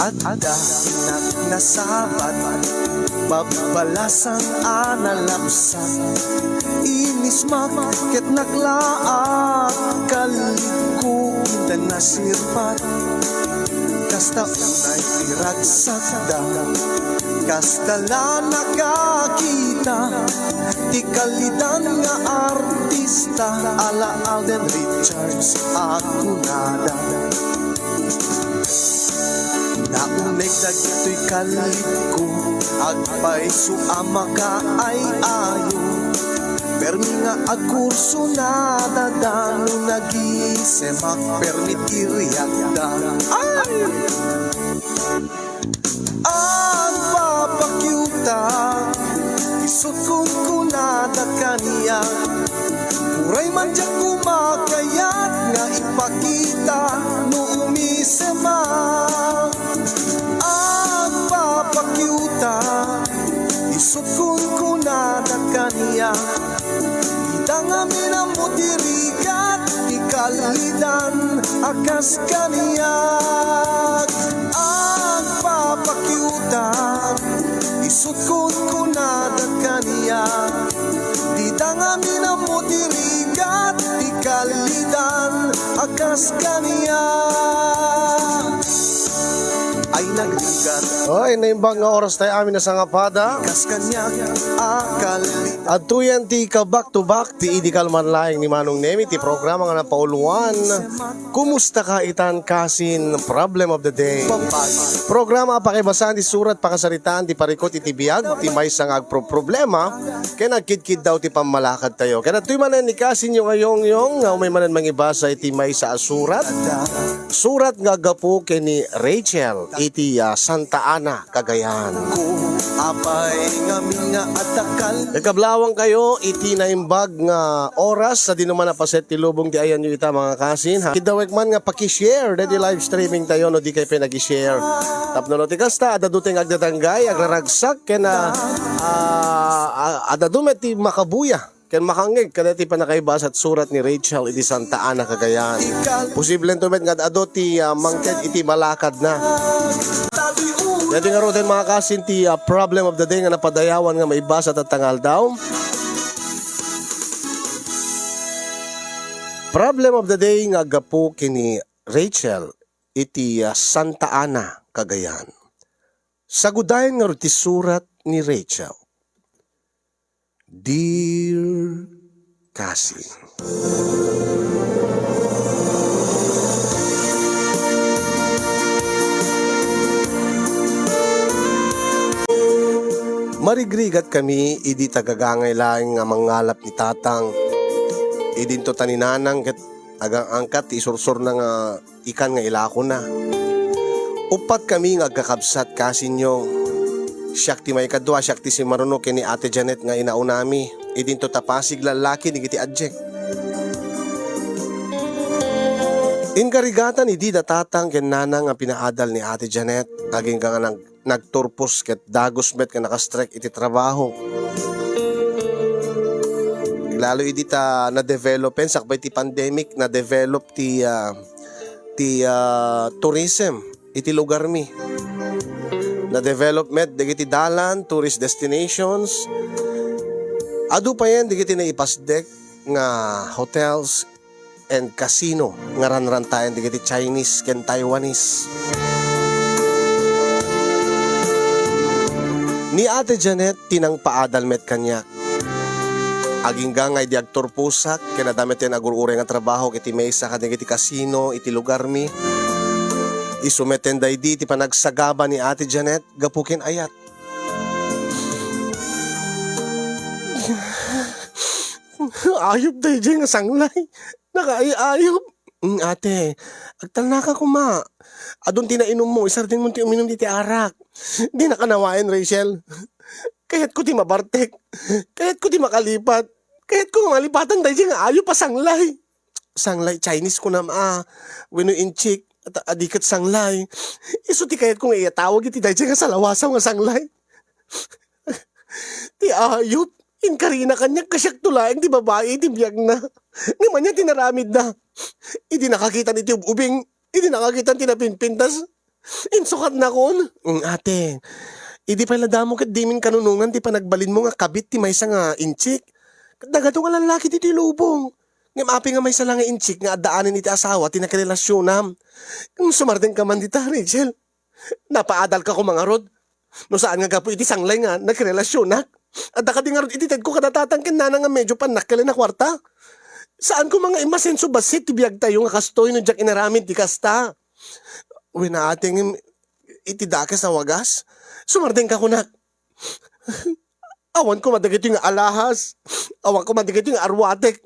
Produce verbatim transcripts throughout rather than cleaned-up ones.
Adda innak nasabat, babbalasang a nalapsat. Inismak ket naklaat, kalidko inta nasirpat. Kasta unay ti ragsakda, kasta la nakakita ti kalidan nga artista, ala Alden Richards a kunada. Nauneg dagitoy kalidko, agpayso a makaay-ayo. Permi nga agkurso nadada no nagisemak, permi ti riatda. Ay! Agpapakiuta, isut' kunkunada kaniak. Uray man diak kumakayat nga ipakita no umisema. Agpapakiuta, isut' kunkunada kaniak. Dida ngamin ammo ti rigat ti kalidan a kas kaniak. Agpapakiuta, isut' kunkunada kaniak. Dida ngamin ammo ti rigat ti kalidan a kas kaniak. Ay nagrigat. Oy, naimbag nga oras tayo amin a sangapada. Kas kaniak a kalidan. Adtoyen ti ka-back to back ti idi kalman laeng ni Manong Nemi ti programa nga napauluan. Kumusta ka itan kasin Problem of the Day? Programa a pakibasaan ti surat, pakasaritaan ti parikut iti biag ti maysa nga agproproblema ken agkidkiddaw ti pammalakadtayo. Ken adtoy manen ni kasinyo nga Yongyong nga umay manen mangibasa iti maysa a surat. Surat nga aggapu ken ni Rachel iti, ah, Santa Ana, Cagayan. Apay ngamin nga adda kal- Nagkablawang kayo iti naimbag nga oras sa dinuman a paset ti lubong ti ayanyo ita, mga kasin, ha? Kidawek man nga paki-share deti live streaming tayo no di kay pay nag-share. Tapno no ti kasta, adda duteng agdadanggay, agraragsak, ken, ah, ah, ah, adda dumet ti makabuya. Ken makangngeg kadagiti pannakaibasat surat ni Rachel iti Santa Ana, Cagayan. Posiblento met nga ad-adu ti, ah, mangted iti malakadna. Daytoy ngaruden, mga kasin, ti, ah, problem of the day nga napadayawan nga maibasa tatta nga aldaw. Problem of the day nga aggapu ken ni Rachel iti, ah, Santa Ana, Cagayan. Sagudayen ngarud ti surat ni Rachel. Dear Kasin. Marigrigat kami idi ta gagangay laeng nga mangngalap ni Tatang. Idinto ta ni Nanang ket agang-angkat ti isursurna nga ikan nga ilakona. Uppat kami nga agkakabsat, kasinyo. Siak ti maikadua, siak ti simmaruno ken ni Ate Janet nga inaunami. Idinto ta pasig lallaki dagiti adiek. Inkarigatan idi da Tatang ken Nanang nga pinaadal ni Ate Janet. Agingga nga nag-, nagturpos ket dagus met nga nakastrek iti trabaho. Lalo idi ta na-developen sakbay ti pandemic, na-develop ti, ah, ti, ah, tourism iti lugarmi. Na-develop met dagiti dalan, tourist destinations. Adu payen dagiti naipasdek nga hotels and casino nga ranrantayan dagiti Chinese ken Taiwanese. Ni Ate Janet ti nangpaadal met kaniak. Agingga nga idi agturposak ken adda met ti agur-uray nga trabahok iti maysa kadagiti kasino iti lugarmi. Isu met daydi ti panagsagaba ni Ate Janet gapu ken ayat. Ayup daydiay nga sanglay. Nakaay-ayup. Mm, ate, agtalnaka koma. Adun ti nainummo, isardengmon ti uminum diti arak. Dinaka nawaen, Rachel. Kayatko ti mabartek. Kayatko ti makalipat. Kayatko nga malipatan daydiay nga ayup a sanglay. Sanglay Chinese kunam a. Wenno inchik, ta adi ket sanglay. Isu ti kayatko nga iyatawag iti daydiay nga salawasaw nga sanglay. Ti ayup, inkarina kaniak, kasiakto laeng ti babai iti biagna. Ngem ania ti naramidna? Idi nakakitan iti ub-ubing, idi nakakitan ti napinpintas, Insukatnakon? Mm, ate, idi pay la damo ket dimin kanunongan ti panagbalinmo nga kabit ti maysa nga inchik. Ket dagadu nga lallaki ditoy lubong. Ngem apay nga maysa la nga inchik nga addaanen iti asawa ti nakirelasionam? Ngem sumardengka man dita, Rachel. Napaadalka koma ngarud. No saan nga gapu iti sanglay nga nakirelasionak. Adda kadi ngarud iti tedko kada tatang ken nanang nga medyo pannak ken a kuarta. Saan koma nga imasenso bassit ti biagtayo nga kastoy no diak inaramid ti kasta. Wen, ate, ngem iti dakes a wagas, sumardengka kunak. Awan koma dagitoy nga alahas. Awan koma dagitoy nga arwatek.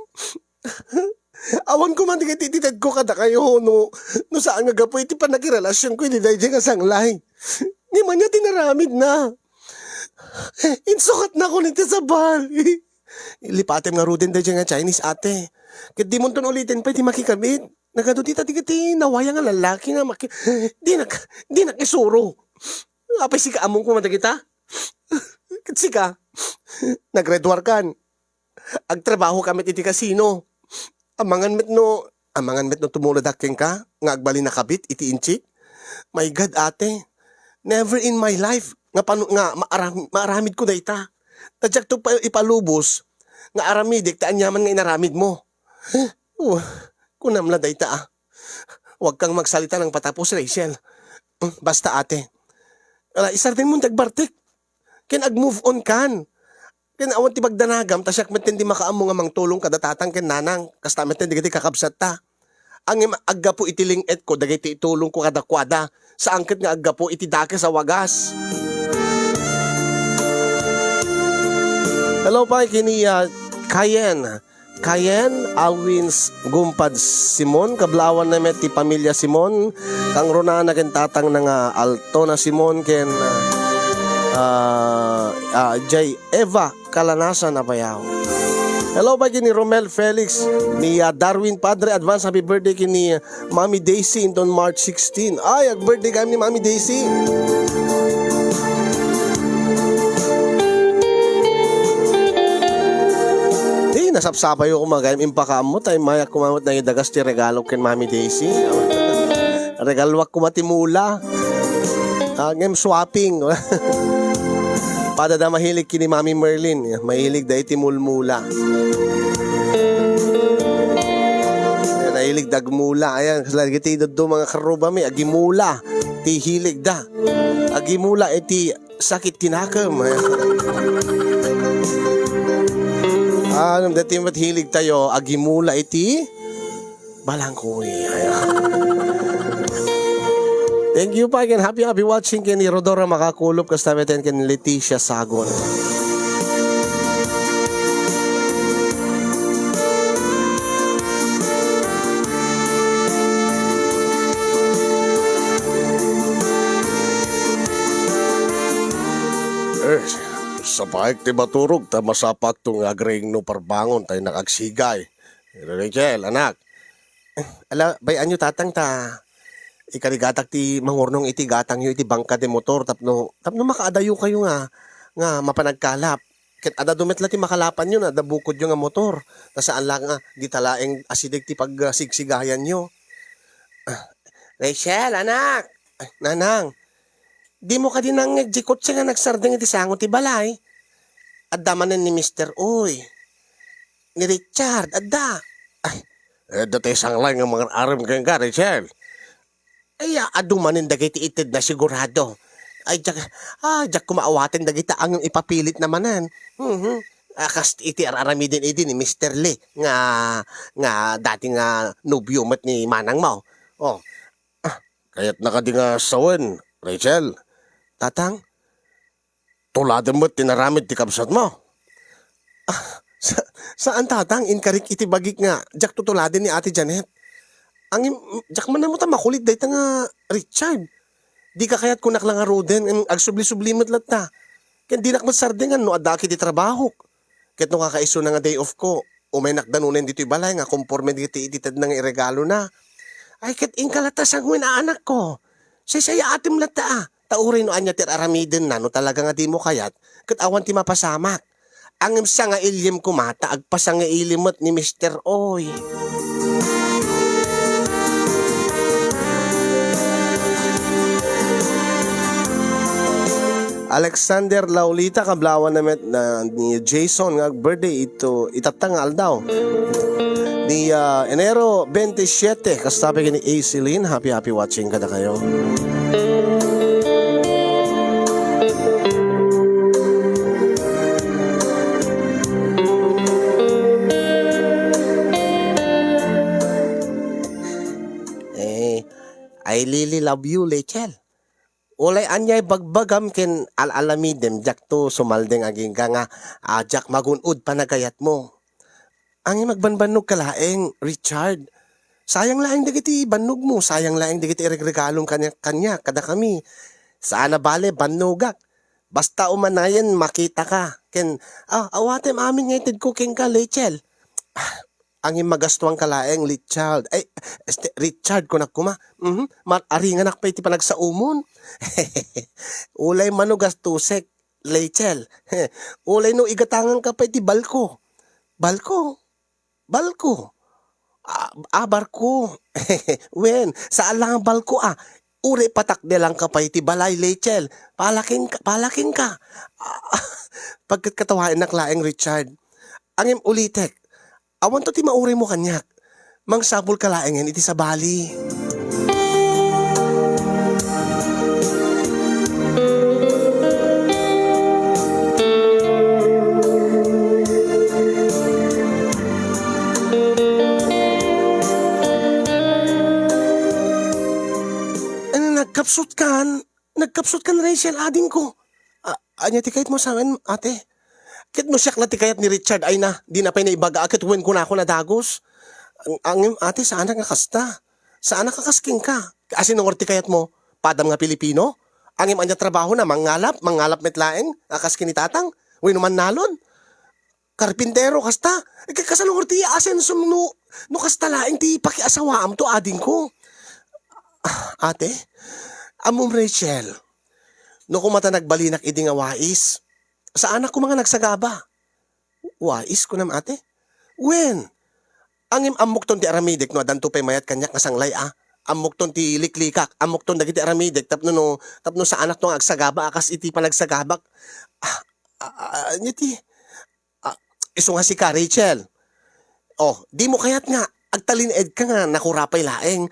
Awan koma dagiti itedko kadakayo no, no saan nga gapu iti pannakirelasionko idi daydiay nga sanglay. Ngem ania ti inaramidna? Insukatnakon iti sabali. Lipatem ngaruden daydiay nga Chinese, ate. Ket dimonton uliten pay ti makikabit. Nagadu dita dagiti nawaya nga lallaki nga maki-, dinak, dinak isuro. Apay sika, ammom koma dagita? Ket sika, nagreduarkan. Agtrabaho ka met iti kasino. Amangan met no, amangan met no tumuladak kenka nga agbalin a kabit iti inchik. My God, ate. Never in my life nga panu-, nga maaram-, maaramidko dayta. Ta diakto pa ipalubos nga aramidek ti aniaman nga inaramidmo. Oh, kunam la dayta, ah. Huwag kang magsalita ng patapos, Rachel. Mm, basta, ate. Ala, isardengmo ti agbartek. Ken ag-move on kan. Ken awan ti pagdanagam, ta siak metten ti makaammo nga mangtulong kada tatang ken nanang. Kasta metten dagiti kakabsatta. Ngem aggapu iti ling-etko dagiti itulongko kadakuada. Saan ket nga aggapu iti dakes a wagas. Hello pay kini, ah, Kayen. Kayen, Awins, Gumpad Simon, kablawan na met ti pamilya Simon, kangrunana ken tatang na nga Altona Simon, ken, ah, ah, jay Eva Kalanasan a bayaw. Hello, pay kini Romel Felix, ni, ah, Darwin Padre, advance happy birthday kini Mami Daisy inton March sixteen. Ay, ag-birthday kami ni Mami Daisy. Eh, nasapsapayo koma gayam impakaammo, tay mayak koma met naidagas ti regalo ken Mami Daisy. Regaluak koma ti mula. Ah, ngem swapping. Pada da mahilig kini Mami Merlin. Mahilig da iti mulmula. Nahilig dagmula. Ayan, kasla dagiti dadduma nga karrubami, agimula ti hilig da. Agimula iti sakit ti nakem. Ah, ngem dati met hilig tayo, agimula iti balangkoy. Ayan. Thank you pa ken happy, happy watching ken ni Rodora Makakulop kasta met ken Leticia Sagon. Eh, sapaek ti maturog ta masapakto nga agrengno parbangon tay nakagsigay. Rachel, anak. Ala, bay-anyo tatang ta ikarigatak ti mangurnong iti gatangyo iti bangka ti motor tapno, tapno makaadayo kayo nga, nga mapan agkalap. Ket adda dumet la ti makalapanyo, adda bukodyo nga motor. Ta saan la nga dita laeng asideg ti pagsigsigayanyo. Ah, Rachel, anak! Ay, nanang, dimo kadi nangngeg diay kotse nga nagsardeng iti sango ti balay? Adda manen ni Mister Uy. Ni Richard, adda. Ay, adda tay sanglay nga mangar-arem kenka, Rachel. Ay, a-, adu manen dagiti itedna sigurado. Ay, diak, ah, diak koma awaten dagita ngem ipapilitna manen. Mhm. A, kas iti ar-aramiden idi ni Mister Lee nga, nga dati nga nobio met ni manangmo. Oh. Ah, kayatna kadi nga sawen, Rachel? Tatang? Tuladen met ti inaramid ti kabsatmo. Ah, sa-, saan, tatang, inkarik iti bagik nga diak tutuladen ni Ate Janet. Ngem, diak man ammo ta makulit dayta nga Richard. Dika kayat kunak la ngaruden, ngem agsubli-subli met latta. Ken dinak met sardengan no addaak iti trabahok. Ket no kakaisuna nga day off ko, umaynak danunen ditoy balay nga komporme dagiti iti tedna nga iregalona. Ay, ket inka latta sangoen a anakko. Saysayaatem latta a. Ta uray no ania ti ar-aramidenna, no talaga nga dimo kayat, ket awan ti mapasamak. Ngem sangailiem koma ta agpasangaili met ni Mister Oy. Alexander Laulita, kablawan na met na ni Jason nga birthday ito, itatta nga aldaw. Ni, ah, Enero twenty-seven, kastabi ni A C Lynn, happy, happy watching kada kayo. Eh, I really love you, Rachel. Ulay aniay bagbagam ken al-alamidem, diakto sumaldeng agingga nga, ah, diak magun-od panagayatmo. Ngem agbanbannog ka laeng, Richard. Sayang laeng dagiti bannogmo, sayang laeng dagiti iregregalom kaniak, kaniak, kadakami. Saan a bale, bannogak. Basta umanayen, makitaka. Ken, ah, awatem amin nga itedko kenka, Rachel. Ah, Ngem magastoanka laeng, Richard. Ay, este, Richard, kunak koma. Mhm. Mar-aringanak pay ti panagsaomon. Ulay mano gastosek, Rachel. Ulay no igatanganka pay ti balko. Balko? Balko? Ah, ah, barko. Wen, saan lang ang balko, ah. Uray patakdelangka pay ti balay, Rachel. Palaking, palaking ka. Ah, pagkatkatawaennak laeng, Richard. Ngem ulitek, awanto ti mauraymo kaniak. Mangsapulka laengen iti sabali. Ano, nagkapsutkan? Nagkapsutkan, Rachel, adingko. A-, ania ti kayatmo saan, ate? Ket no siak la ti kayat ni Richard, ay na, dina pay naibaga ket wen kunakon a dagus. Ang, ngem, ate, saanak nga kasta. Saanak a kas kenka. Asino ngarud ti kayatmo? Padam nga Pilipino? Ngem ania trabahona? Mangngalap? Mangngalap met laeng a kas ken ni tatang? Wenno mannalon? Karpintero, kasta? Eh, ka-, kasano ngarud ti asensom no, no kasta laeng ti pakiasawaamto, adingko? Ah, ate, ammom, Rachel, no koma ta nagbalinak idi nga wais, saanak koma nga nagsagaba. Wais, kunam, ate? Wen, ngem ammokton ti aramidek no addanto pay mayat kaniak nga sanglay a. Ammokton ti liklikak, ammokton dagiti aramidek tapno no, tapno saanakto nga agsagaba a kas iti panagsagabak. Ah, ah, ah, ania ti, ah, isu nga sika, Rachel. Oh, dimo kayat nga agtalinaedka nga nakurapay laeng.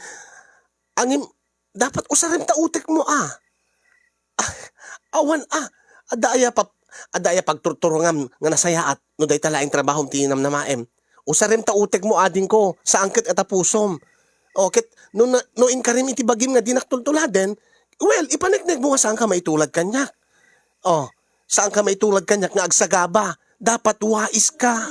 Ngem, dapat usarem ta utekmo a. Ah, awan a. Adda aya pap-, adda aya pagturturongam nga nasayaat no dayta laeng trabahom ti namnamaem. Usarem ta utekmo, adingko, saan ket a tapusom. O, ket no na-, no inkarim iti bagim nga dinak tultuladen, well, ipaneknekmo nga saanka maitulad kaniak. O, saanka maitulad kaniak nga agsagaba. Dapat wais ka.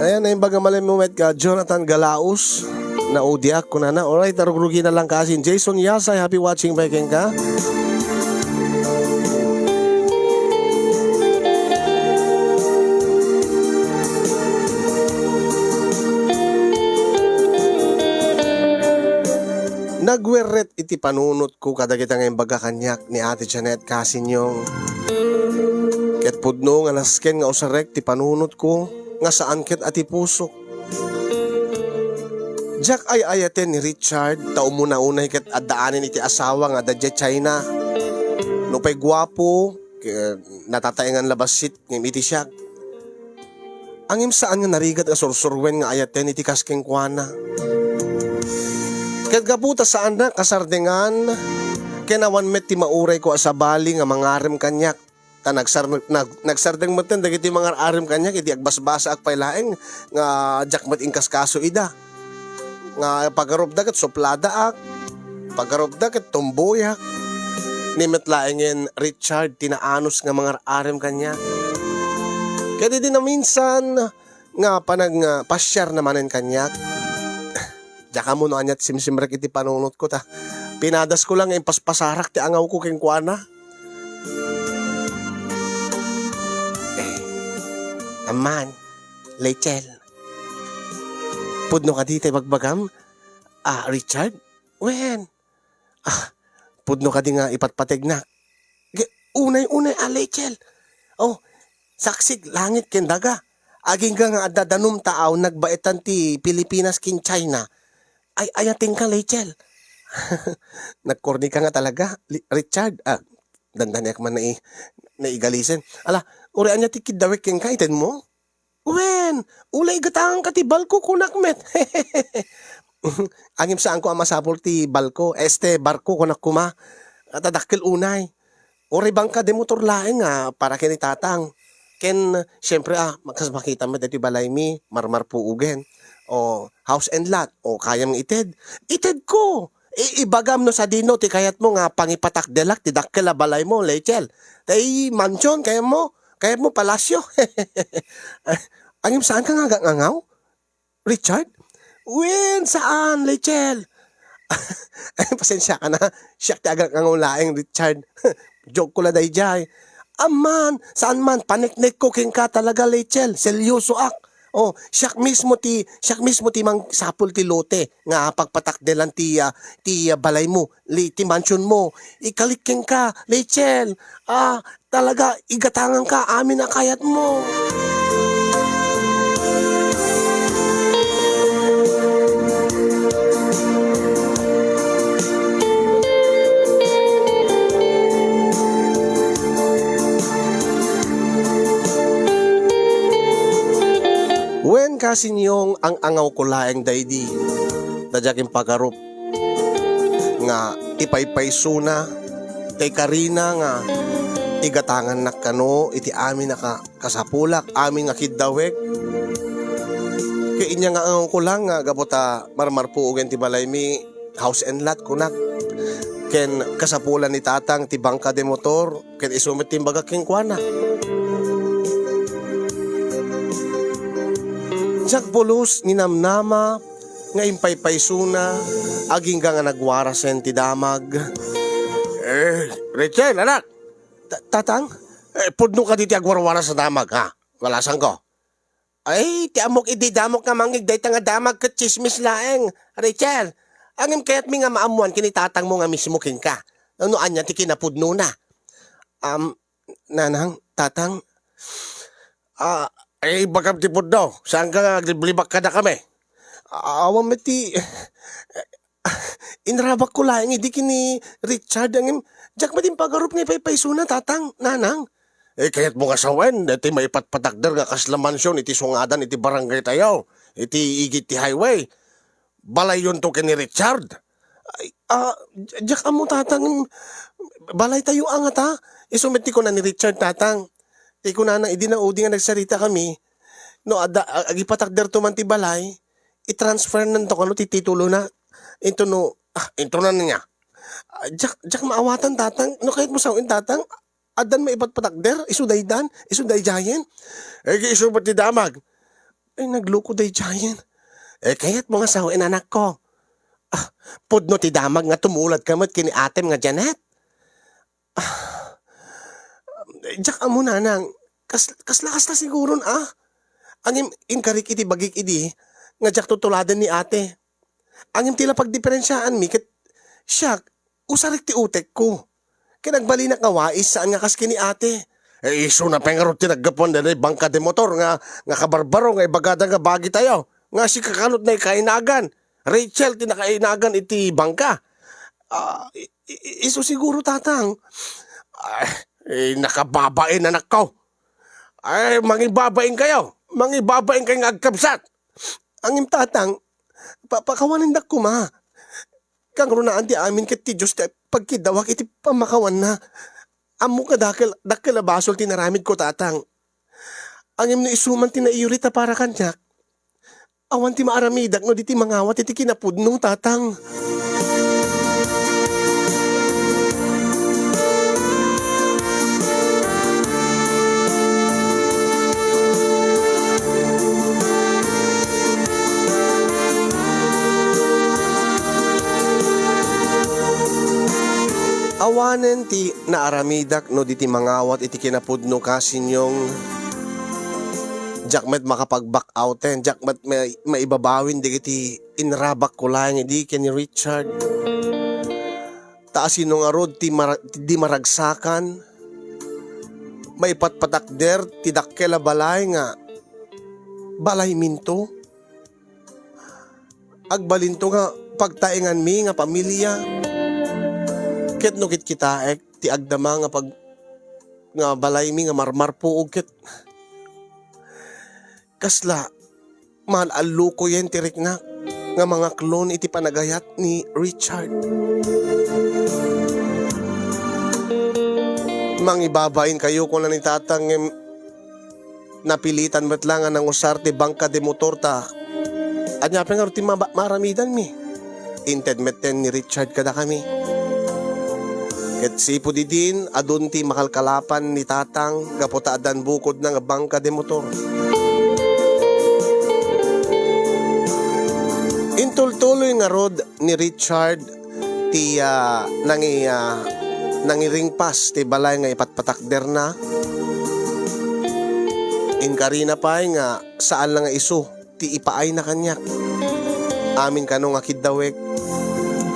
Ayan, naimbag a malimmumet ka, Jonathan Galaus. Naudiak, kunana. Alright, arugrugina lang kasin. Jason Yasay, happy watching pay kenka. Nagwerret iti panunotko kadagita nga imbaga kaniak ni Ate Janet Casinyong. Ket pudno nga nasken nga usarek ti panunotko nga saan ket a ti pusok. Diak ay-ayaten ni Richard ta umuna-unay ket addaanen iti asawa nga adda idiay China. Nupay guapo, ke-, natataengan la bassit ngem iti siak. Ngem saan nga narigat nga sursurwen nga ayaten iti kas kenkuana. Ket gapu ta saanna kasardengan, ken awan met ti maurayko a sabali nga mangarem kaniak. Ta nagsar-, nag-, nagsardeng metten dagiti mangar-arem kaniak idi agbasbasaak pay laeng nga diak met inkaskaso ida. Nga pagarupda ket supladaak, pagarupda ket tumboyak. Ni met laengen Richard ti naanus nga mangar-arem kaniak. Ket idi naminsan nga panag-, nga pasiarna manen kaniak, diak ammo no aniat simsimrek iti panunotko ta pinadasko lang nga impaspasarak ti angawko kenkuana. Eh, amman, Rachel. Pudno kadi ti bagbagam, a Richard? Wen. Ah, pudno kadi nga ipatpategna. Ge-, unay-unay a Rachel. Oh, saksig langit ken daga. Agingga nga adda danum ta aw nagbaetan ti Pilipinas ken China. Ay, ayatenka, Rachel. Nagkornika nga talaga, Li-, Richard. Ah, dandaniak man nai-, naigalisen. Ala, uray ania ti kiddawek kenka, itedmo? Wen, ulay igatanganka ti balko, kunak met. Angem saanko a masapul ti balko, este, barko, kunak koma. Ta dakkel unay. Uray bangka de motor laeng nga para ken ni Tatang. Ken, siyempre, ah, kas makita met ditoy balaymi, marmarpuogen. O, house and lot. O, kayam nga ited? Itedko! I-, ibagam no sadino ti kayatmo nga pangipatakdelak ti dakkel a balaymo, Rachel. Tay mansion, kayatmo? Kayatmo palasyo? Angem saanka nga agangangaw? Richard? Wen, saan, Rachel. Ay, pasensiaka na. Siak ti agangangaw laeng, Richard. Joke ko la daydiay. Amman, saan man, paneknekko kenka talaga, Rachel. Seryosoak. Oh, siak mismo ti, siak mismo ti mangsapul ti lote nga pagpatakdelan ti, ah, ti, ah, balaymo, li-, ti mansionmo. Ikalik kenka, Rachel. Ah, Talaga, igatanganka amin a kayatmo. Wen, kasinyong, ang-angawko laeng daydi. Ta diak impagarup nga ipaypaysona, tay karina nga igatangannak kano iti amin a ka-, kasapulak, amin nga kiddawek. Ket inya nga angawko lang nga gapu ta marmarpuogen ti balaymi, house and lot, kunak. Ken kasapulan ni Tatang ti bangka de motor, ket isu met ti imbagak kenkuana. Diak pulos ninamnama nga impaypaysona, agingga nga nagwarasen ti damag. Eh, Rachel, anak! Ta-, Tatang? Eh, pudno kadi ti agwarwaras a damag, ha? Wala sangko. Ay, ti ammok idi damok nga mangngeg dayta nga damag ket tsismis laeng. Rachel, angem kayatmi nga maammoan ken ni tatangmo nga mismo kenka no ania ti kinapudnona. Am, Nanang, Tatang, ah, ay, ibagam ti pudno. Saanka nga agliblibak kadakami? Awan met ti, inrabakko laeng idi ken ni Richard, ngem diak met impagarup nga ipaypaysona, Tatang, Nanang. Eh, kayatmo nga sawen, daytoy maipatpatakder nga kasla mansion iti sungadan iti barangaytayo, iti igid ti highway. Balayyonto ken ni Richard? Ay, ah, di-, diak ammo, Tatang. Balaytayo a ngata. Isu met ti kuna ni Richard, Tatang. Ti kunana, idi naudi nga nagsaritakami, no adda, a-, agipatakderto man ti balay, i-transfernanto kano ti titulona. Into no, ah, into na niya. Ah, diak, diak maawatan, Tatang. No kayatmo sawen, Tatang, addan maipatpatakder, isu daydan, isu daydiayen. Eh, isu met ti damag? Ay, nagloko daydiayen. Eh, kayatmo nga sawen, anakko? Ah, pudno ti damag nga tumuladka met ken ni atem nga Janet? Ah, diak ammo, Nanang. Kas-, kasla, kasla siguron, ah. Ngem inkarik iti bagik idi nga diak tutuladen ni ate. Ngem ti la pagdiferensiaanmi ket siak, usarek ti utekko. Ket agbalinak nga wais, saan nga kas ken ni ate. Eh, isuna pay ngarud ti naggapuan daydiay bangka de motor nga, nga kabarbaro nga ibagada nga bagitayo, nga sika kanut nakainagan. Rachel ti nakainagan iti bangka. Ah, i-, i-, isu siguro, Tatang. Ay, eh, nakababain, anakko. Ay, mangibabainkayo. Mangibabainkayo nga agkabsat. Ngem, Tatang, pa-, pakawanendak koma. Kangrunaan ti amin ket ti Dios ti pagkiddawak iti pammakawanna. Ammok nga dakkel, dakkel a basol ti naramidko, Tatang. Ngem no isu man ti naiyurit a para kaniak, awan ti maaramidak no di ti mangawat iti kinapudno, Tatang. Awanen ti naaramidak no di ti mangawat iti kinapudno, kasinyong. Diak met makapag-back outen, diak met ma-, maibabawin dagiti inrabakko laeng idi ken ni Richard. Ta asino ngarud ti mara-, di maragsakan, maipatpatakder ti dakkel a balay nga balayminto. Agbalinto nga pagtaenganmi nga pamilya. Ket no kitkitaek ti agdama nga pag-, nga balaymi nga marmarpuog ket kasla, maal-allukoyen ti riknak nga mangaklon iti panagayat ni Richard. Mangibabainkayo, kuna ni Tatang, ngem napilitan met la nga nangusar ti bangka de motor ta ania pay ngarud ti maba-, maaramidanmi? Inted metten ni Richard kadakami. Ket sipud idin, adun ti makalkalapan ni Tatang gapu ta addan bukodna nga bangka de motor. Intultuloy ngarud ni Richard ti, ah, nangi-, ah, nangiringpas ti balay nga ipatpatakderna. Inkarina pay nga saan la nga isu ti ipaayna kaniak. Amin kano nga kiddawek.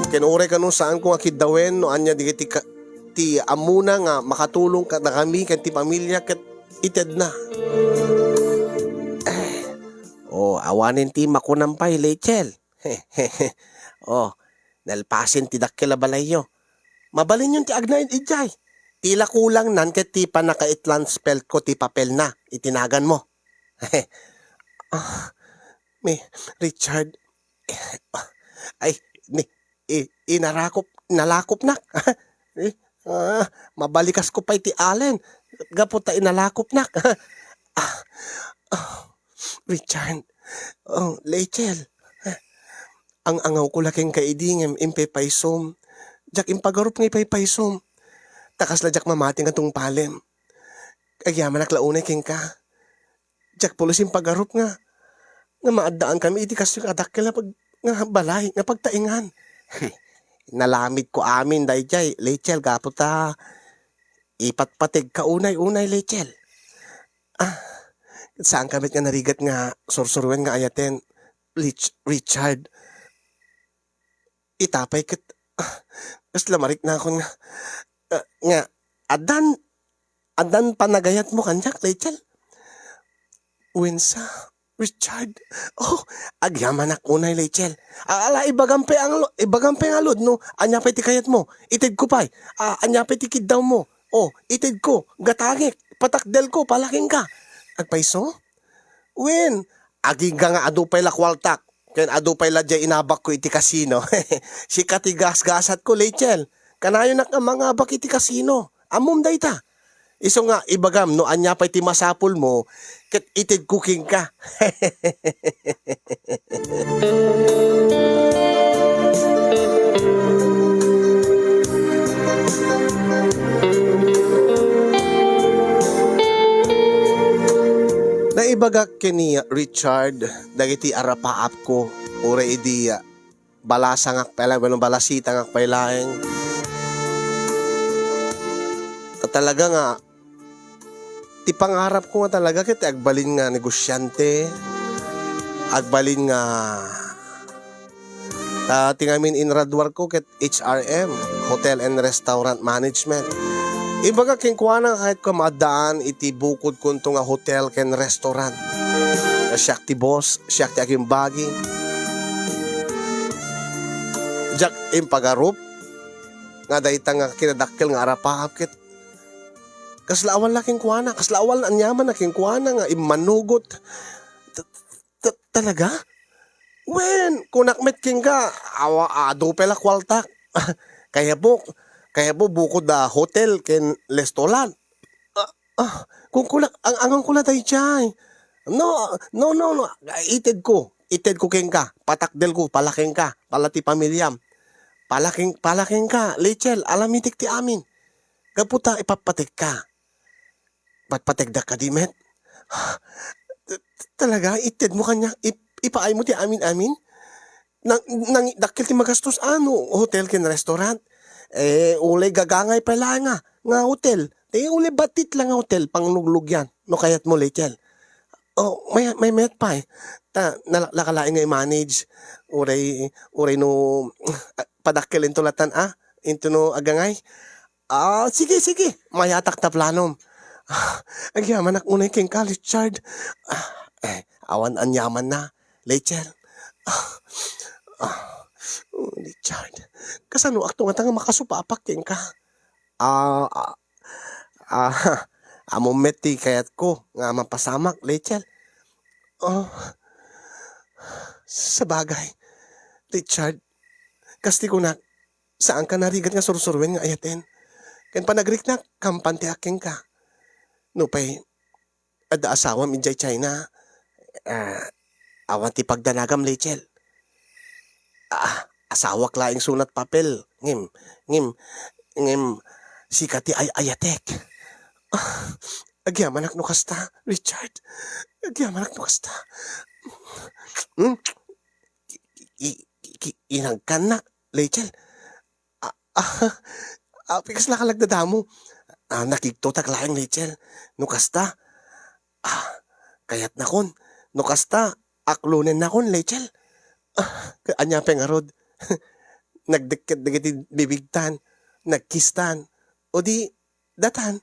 Ken uray kano saanko nga kiddawen no ania dagiti ka-, ti ammona nga makatulong kadakami ken ti pamilya ket itedna. Eh, oh, awanen ti makunam pay, Rachel. Oh, nalpasen ti dakkel a balayyo. Mabalinyon ti agnaed idiay. Ti la kulangnan ket ti pannakaitransfer ko ti papelna iti naganmo. Ah, mi, Richard. Ay, ni, i, inarakop, nalakopnak. Eh, ah, mabalikasko pay ti alen. Gapu ta inalakopnak. Ah, ah, Richard. Oh, Rachel. Ang-angawko la kenka idi ngem impaypaysom. Diak impagarup nga ipaypaysom. Ta kasla diak mamati nga tungpalem. Agyamanak la unay kenka. Diak pulos impagarup nga, nga maaddaankamin iti kastoy nga dakkel a pag-, nga balay nga pagtaengan. Nalamidko amin daydiay, Rachel, gapu ta ipatpategka unay, unay, Rachel. Ah, saanka met nga narigat nga sursuroen nga ayaten, Rich-, Richard. Ita pay ket, ah, kasla mariknakon nga, ah, nga, addan, addan panagayatmo kaniak, Rachel? Wensa, Richard. Oh, agyamanak unay, Rachel. Ah, ala, ibagam pay ang lo-, ibagam pay ngarud no ania pay ti kayatmo. Itedko pay. Ah, ania pay ti kiddawmo. Oh, itedko, gatangek, patakdelko, palakenka. Agpayso? Wen, agingga nga adu pay la kuartak, ken adu pay la diay inabakko iti kasino. Sika ti gasgasatko, Rachel. Kanayonak nga mangabak iti kasino. Ammom dayta. Isu nga, ibagam no ania pay ti masapulmo, ket itedko kenka. Naibagak ken ni Richard dagiti arapaapko, uray idi, ah, balasangak pay laeng, wenno balasitangak pay laeng. Ta talaga nga, ti pangarapko nga talaga ket ti agbalin nga negosyante, agbalin nga, ta ti ngamin inraduarko ket H R M, Hotel and Restaurant Management. Ibaga kenkuana nga kayatko a maaddaan iti bukodkonto nga hotel ken restaurant. Siak ti boss, siak ti agimbagi. Diak impagarup nga dayta nga kinadakkel nga arapaap ket kasla awan la kenkuana, kasla awan la aniaman a kenkuana nga immanugot. Ta-, ta-, talaga? Wen, kunak met kenka, awa, adu pay la kuartak. Kayatmo, kayatmo bukod a hotel ken restaurant. Ah, ah, kunkunak, ang-angawko la daydiay. No, no, no, no. Itedko, itedko kenka, patakdelko, palakenka, pala ti pamiliam. Palaken-, palakenka, Rachel, alamitek ti amin. Gapu ta ipatpategka. Patpategdak kadi met? Talaga? Itedmo kaniak? Ip-, ipaaymo ti amin-amin? Nang-, nang-, dakkel ti magastos, ano? Hotel ken restaurant? Eh, ulay gagangay pay laeng nga, nga hotel. Eh, ulay batit la nga hotel, pangluglugyan. No kayatmo, Rachel. Oh, may, may met pay. Ta, nala-, laka laeng nga i-manage. Uray, uray no, ah, padakkel into latan, ah? Into no agangay. Ah, sige, sige. Mayatak ta planom. Ah, agyamanak unay kenka, Richard. Ah, Eh, awan aniamanna, Rachel. Ah, ah, Richard, kasanoakto ngata nga makasupapak kenka? Ah, ah, ah, ammom met ti kayatko nga mapasamak, Rachel. Ah, sabagay, Richard, kas ti kunak, saanka narigat nga sursuruen nga ayaten. Ken panagriknak, kampantiak kenka. Nupay adda asawam idiay China, ah, awan ti pagdanagam, Rachel. Ah, asawak laeng sunat papel. Ngem, ngem, ngem, sika ti ay-ayatek. Ah, agyamanak no kasta, Richard. Agyamanak no kasta. Hmm? I-, i-, i-, inagkannak, Rachel. Ah, ah, ah, kasla ka nagdadamo? Ah, nakigtotak laeng, Rachel. No kasta, ah, kayatnakon. No kasta, aklonennakon, Rachel. Ah, ania pay ngarud? Nagdekket dagiti bibigtan, nagkistan, o di, datan.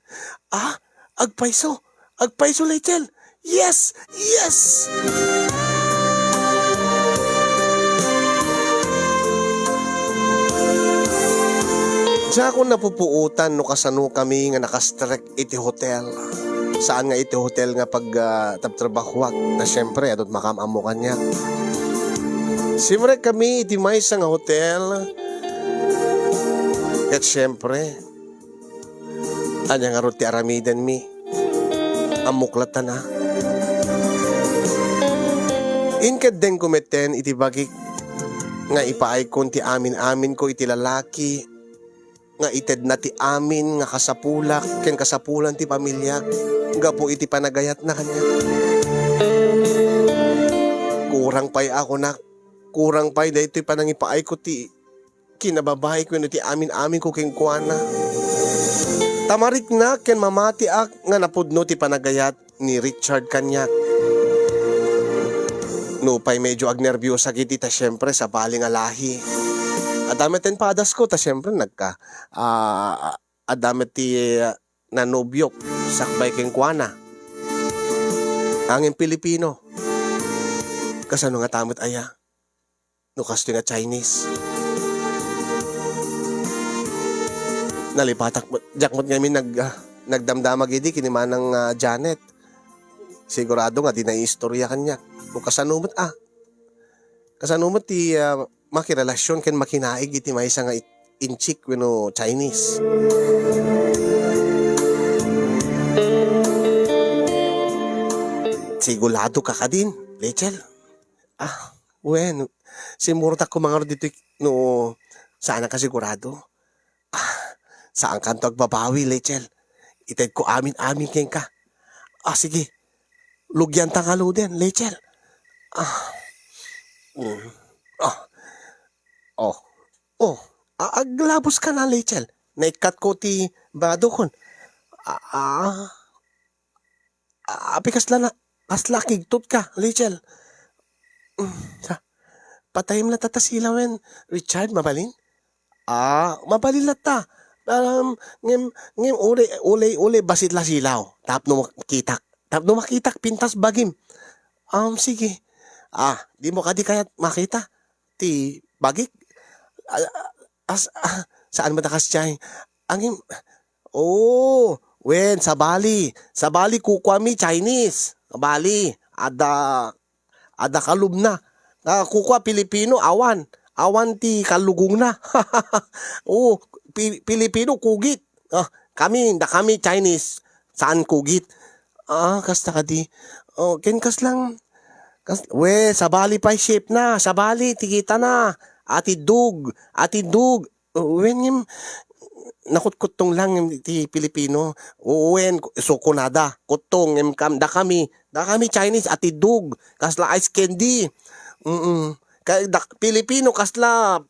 Ah, agpayso. Agpayso, Rachel. Yes! Yes! Diakon napupuotan no kasano kami nga nakastrek iti hotel. Saan nga iti hotel nga pag, ah, tabtrabahoak. Na, siyempre, adut makaam-ammo kaniak. Simrek kami iti maysa nga hotel. Ket siyempre, ania ngarud ti aramidenmi? Ammok latta na. Inkeddengko metten iti bagik nga ipaaykon ti amin-aminko iti lalaki nga itedna ti amin nga kasapulak ken kasapulan ti pamiliak gapu iti panagayatna kaniak. Kurang pay a kunak, kurang pay daytoy panangipaayko ti kinababaik wenno ti amin-aminko kenkuana. Ta mariknak ken mamatiak nga napudno ti panagayat ni Richard kaniak. Nupay medyo agnerbiosak idi ta siempre sabali nga lahi. Adda met ti padasko ta siempre nagka-, ah, adda met ti, ah, nanobiok sakbay kenkuana. Ngem Pilipino. Kasano ngata met aya? No kastoy nga Chinese. Nalipatak met, diak met ngamin nag-, ah, nagdamdamag idi ken ni Manang, ah, Janet. Sigurado nga di naiistorya kaniak. No kasano met, ah. Kasano met ti, ah, makirelasion ken makinaig iti maysa nga it-, inchik wenno Chinese. Sigurado ka kadin, Rachel? Ah, wen, simmurotko man ngarud ditoy no saanka sigurado. Ah, saankanto agbabawi, Rachel. Itedko amin-amin kenka. Ah, sige. Lugianta ngaruden, Rachel. Ah. Mm. Ah. Oh. Oh. Ah, aglabuska na, Rachel. Naikkatko ti badokon. Ah, ah. Ah, apay kasla na, kasla kigtot ka, Rachel? Mm, sa-, patayem latta ta silawen, Richard, mabalin? Ah, mabalin latta. Um, ngem, ngem uli, uli, uli, bassit la silaw. Tapno makitak. Tapno makitak, pintas bagim. Um, sige. Ah, dimo kadi kayat makita ti bagik? Ah, as-, ah, saan met a kasdiay? Ngem, oh, wen, sabali. Sabali, kukuami Chinese. Sabali, adda, adda kalubna. Ah, kukua Pilipino, awan. Awan ti kalugongna. Oh, Pi-, Pilipino, kugit. Ah, kami, dakami Chinese, saan kugit. Ah, kasta kadi. Oh, ken kasla, kas-, we, sabali pay shape na, sabali, ti kitana. Atidug, atidug. Oh, wen ngem, nakutkuttong lang ngem ti Pilipino. Oh, wen, so kunada, kuttong, ngem kam-, dakami, dakami Chinese, atidug, kasla ice candy. Mm-mm. Kay dak-, Pilipino, kasla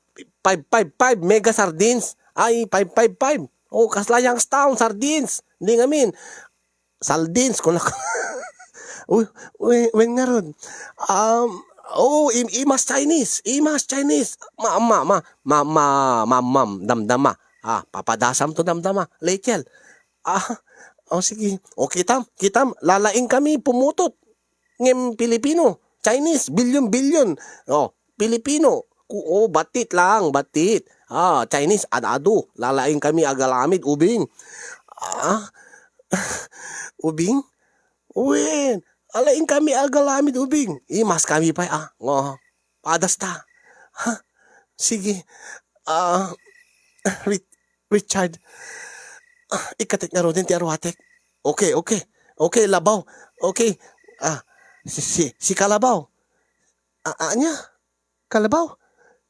five five five mega sardines. Ay, five five five. Oh, kasla Youngstown sardines. Di ngamin. Saldins, kunak. Uy, uy, wen ngarud. Um, oh, im-, imas Chinese. Imas Chinese. Ma, ma, ma, ma, ma, ma, mam, damdama. Ah, papadasamto damdama. Rachel. Ah, oh, sige. O, kitam, kitam. Lalaing kami, pumutot. Ngem Pilipino, Chinese, bilyon-bilyon. Oh, Pilipino. Ku-, oh, batit lang, batit. Ah, Chinese, ad-adu. Lalaing kami agalamid, ubing. Ah, ubing? Wen, alaing kami agalamid, ubing. Imas kami pay, ah. Ngo, padas ta. Ha? Sige. Ah, Ri-, Richard. Ah, ikkatek ngaruden ti aruatek. Okay, okay. Okay, labaw. Okay. Ah, si, si, si Kalabaw. Ah, ania? Kalabaw?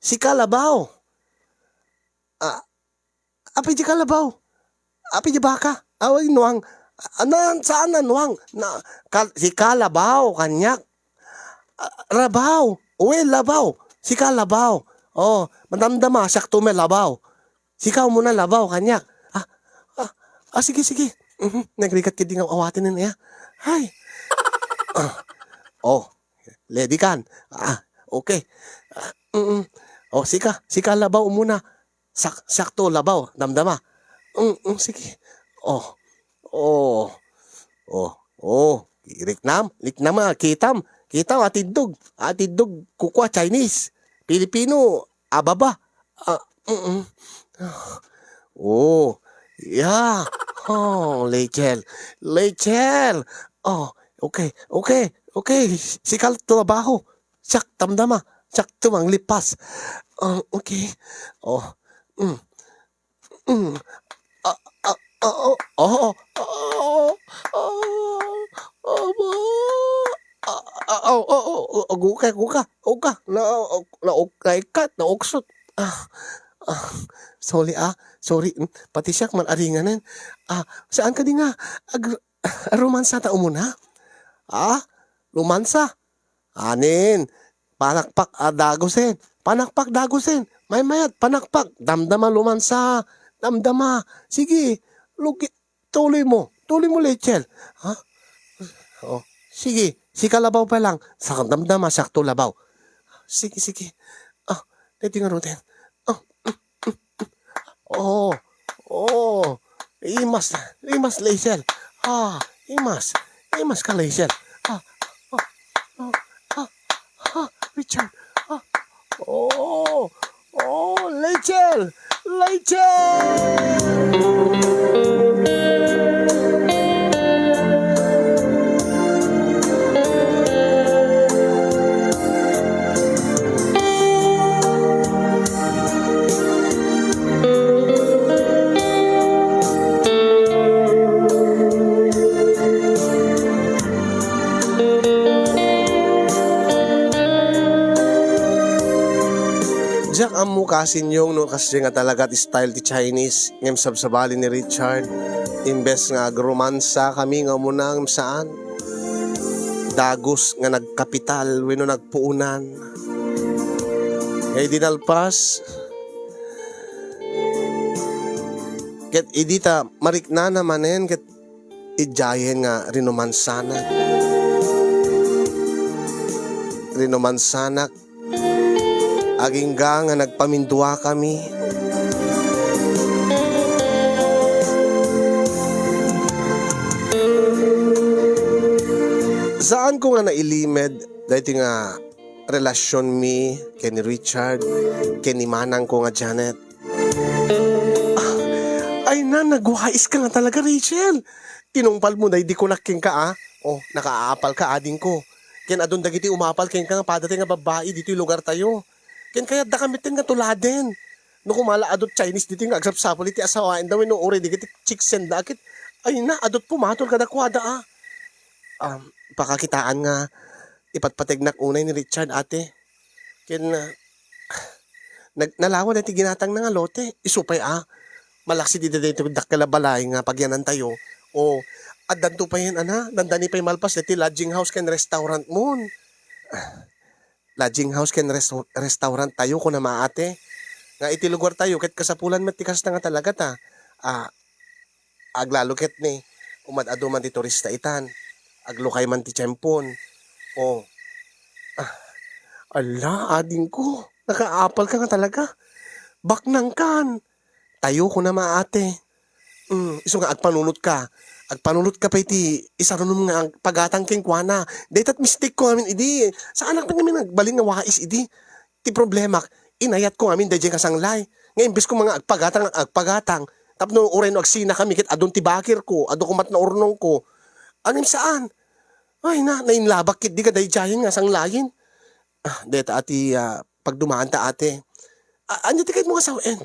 Si Kalabaw. Ah, apay di Kalabaw? Apay di baka? Away, nuang. Anan, saan na nuang? Na, kal-, si Kalabaw, kaniak. Ah, Rabaw. Uy, Labaw. Si Kalabaw. Oh, madamdama, siak to met labaw. Sika umuna labaw, kaniak. Ah, ah, ah, sige, sige. Mhm, nagrigat kadi nga awaten ni, ah. Hay. Ah. Oh, ready kan? Ah, okay. Ah, mm, mm. Oh, sika, sika labaw umuna. Sak-, sakto, labaw, damdama. Mm, mm, sige. Oh, oh, oh, oh. Riknam, riknam, ah, kitam. Kitam, atiddog. Atiddog, kukua, Chinese. Pilipino, ababa. Ah, mm, mm. Oh, yeah. Oh, Rachel. Rachel. Oh, okay, okay, okay. Sikal trabaho. Siak damdama. Siak tumang lipas. Ah, okay. Oh, mm. Mm. Ah, ah, ah, oh, oh, oh, oh, oh, aba. Ah, ah, oh, oh, oh, oh, aguka, aguka, aguka. Na, oh, naukay ka, nauksot. Ah, ah, sorry, ah, sorry. Mm, pati siak man aringanen. Ah, saan kadi nga ag-, romansa ta umuna? Ah, romansa? Anin, panakpak a dagusen. Panakpak dagusen. Maymayat, panakpak. Damdama, lumansa. Damdama. Sige, lugi-, tuloy mo. Tuloy mo, Rachel. Ha? Oh, sige, si Kalabaw pa lang. Sa damdama, sakto labaw. Sige, sige. Ah, dito nga, Roden. Ah, Oh, oh, imas, imas, Rachel. Ah, imas, imas ka, Rachel. Ah, ah, ah, ah, ah, Richard. Ah, oh, oh, Rachel, Rachel. Diak ammo, kasinyong, no kasdi nga talaga ti style ti Chinese, ngem sabsabali ni Richard, imbes nga agromansa kami nga umuna, ngem saan. Dagus nga nagkapital wenno nagpuonan. Nga idi nalpas, ket idi ta mariknana manen, ket idiayen nga rinomansanak. Rinomansanak, agingga nga nagpaminduakami. Saanko nga nailimed daytoy nga relasionmi ken ni Richard, ken ni manangko nga Janet. Ah, ay na, nagwais ka nga talaga, Rachel. Tinungpal mo daydi kunak kenka, ah. Oh, nakaapal ka, adingko. Ken adun dagiti umapal kenka nga padatay nga babbai ditoy lugartayo. Ken kayatdaka metten nga tuladen. No kumala adut Chinese ditoy nga agsapsapul iti asawaenda wenno uray dagiti chicks-enda ket, ay na, adut pumatol kadakuada, ah. Um, pakakitaan nga ipatpategnak unay ni Richard, ate. Ken, ah, nag-, nalawa daytoy ginatangna nga lote. Isu pay, ah, malaksid iti daytoy dakkel a balay nga pagyanantayo. O, addanto pay, ana, dandani pay malpas daytoy lodging house ken restaurant mon. Lodging house ken res-, restaurant tayo, kuna ma, ate. Nga iti lugartayo, ket kasapulan met ti kasta nga talaga ta. Ah, aglalo ket ni, umad-adu man ti turista itan, aglukay man ti tiempon. Oh. Ah, ala, adingko, nakaapal ka nga talaga. Baknangkan. Tayo, kuna ma, ate. Mm, isu nga agpanunot ka. Agpanunotka pay ti isarunom nga agpagatang kenkuana. Dayta ti mistekko ngamin idi. Saanak pay ngamin agbalin nga wais idi. Ti problemak, inayatko ngamin daydiay nga sanglay. Nga imbes ko nga agpagatang, agpagatang. Tapno uray no agsinakami ket adun ti bakirko, adu koma ti naurnongko. Ngem saan. Ay na, nainlabak ketdi kadaydiayen nga sanglayen. Ah, dayta a ti, ah, pagdumaanta, ate. A-, ania ti kayatmo nga sawen?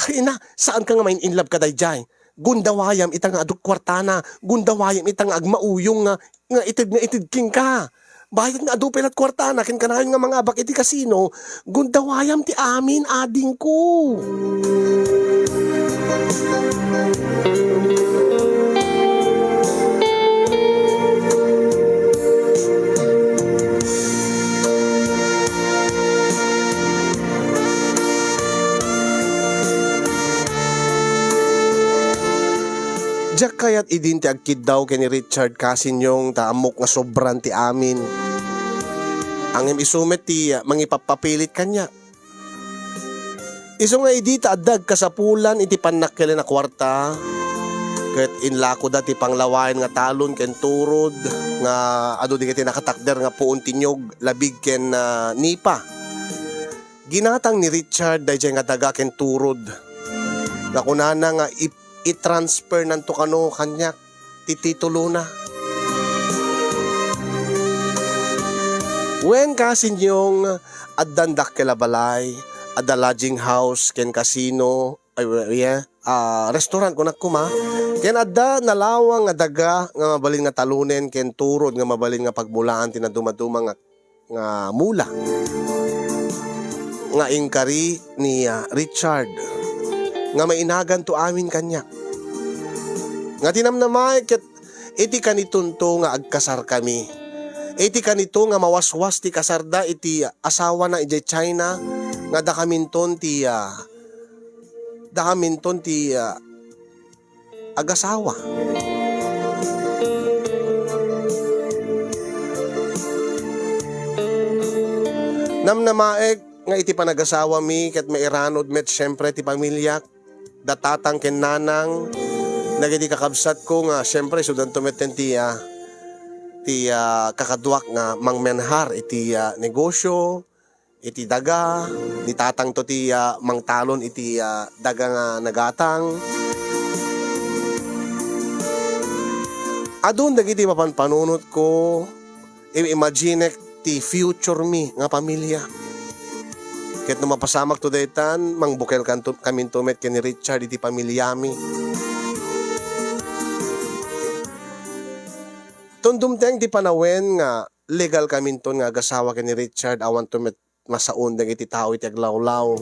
Ay na, saanka nga main-inlove kadaydiay? Gundawayam ita nga adu kuartana, gundawayam ita nga agmauyong nga, nga ited nga ited kenka. Bayat nga adu pay lat kuartana ken kanayon nga mangabak iti kasino, gundawayam ti amin, adingko. Diak kayat idin ti agkiddaw ken ni Richard, kasinyong, ta ammok nga sobran ti amin. Ngem isu met ti, ah, mangipappapilit kaniak. Isu nga idi ta adda agkasapulan iti pannakkelin a kuarta, ket inlakoda ti panglawayen nga talon ken turod nga adu dagiti nakatakder nga puon ti niyog, labig ken, ah, nipa. Ginatang ni Richard daydiay nga daga ken turod nga kunana nga ip-, i-transfernanto kano kaniak ti titulona. Wen, kasinyong, addan dakkel a balay, adda lodging house ken casino, ay, yeah, ah, restaurant, kunak koma, ken adda nalawang nga daga nga mabalin nga talonen ken turod nga mabalin nga pagmulaan ti nadumaduma nga nga mula nga inkari ni, ah, Richard nga mainaganto amin kaniak. Nga tinamnamaek ket iti kanitonto nga agkasarkami. Iti kanito nga mawaswas ti kasarda iti asawana idiay China nga dakaminton ti, ah, dakaminton ti, ah, agasawa. Namnamaek nga iti panagasawami ket mairanod met siempre ti pamiliak, da tatang ken nanang, dagiti kakabsatko nga siempre isudanto met ti, ah, ti, ah, kakaduak nga mangmenhar iti, ah, negosio, iti daga, ni tatangto ti, ah, mangtalon iti, ah, daga nga nagatang. Adun dagiti mapanpanunotko, i-imaginek ti future mi nga pamilya. Ket no mapasamakto daytan, mangbukel kanto, kaminto met ken ni Richard iti pamilyami. Ton dumteng ti panawen nga legal kaminton nga agasawa ken ni Richard, awanto met masaon dagiti tao iti aglawlaw.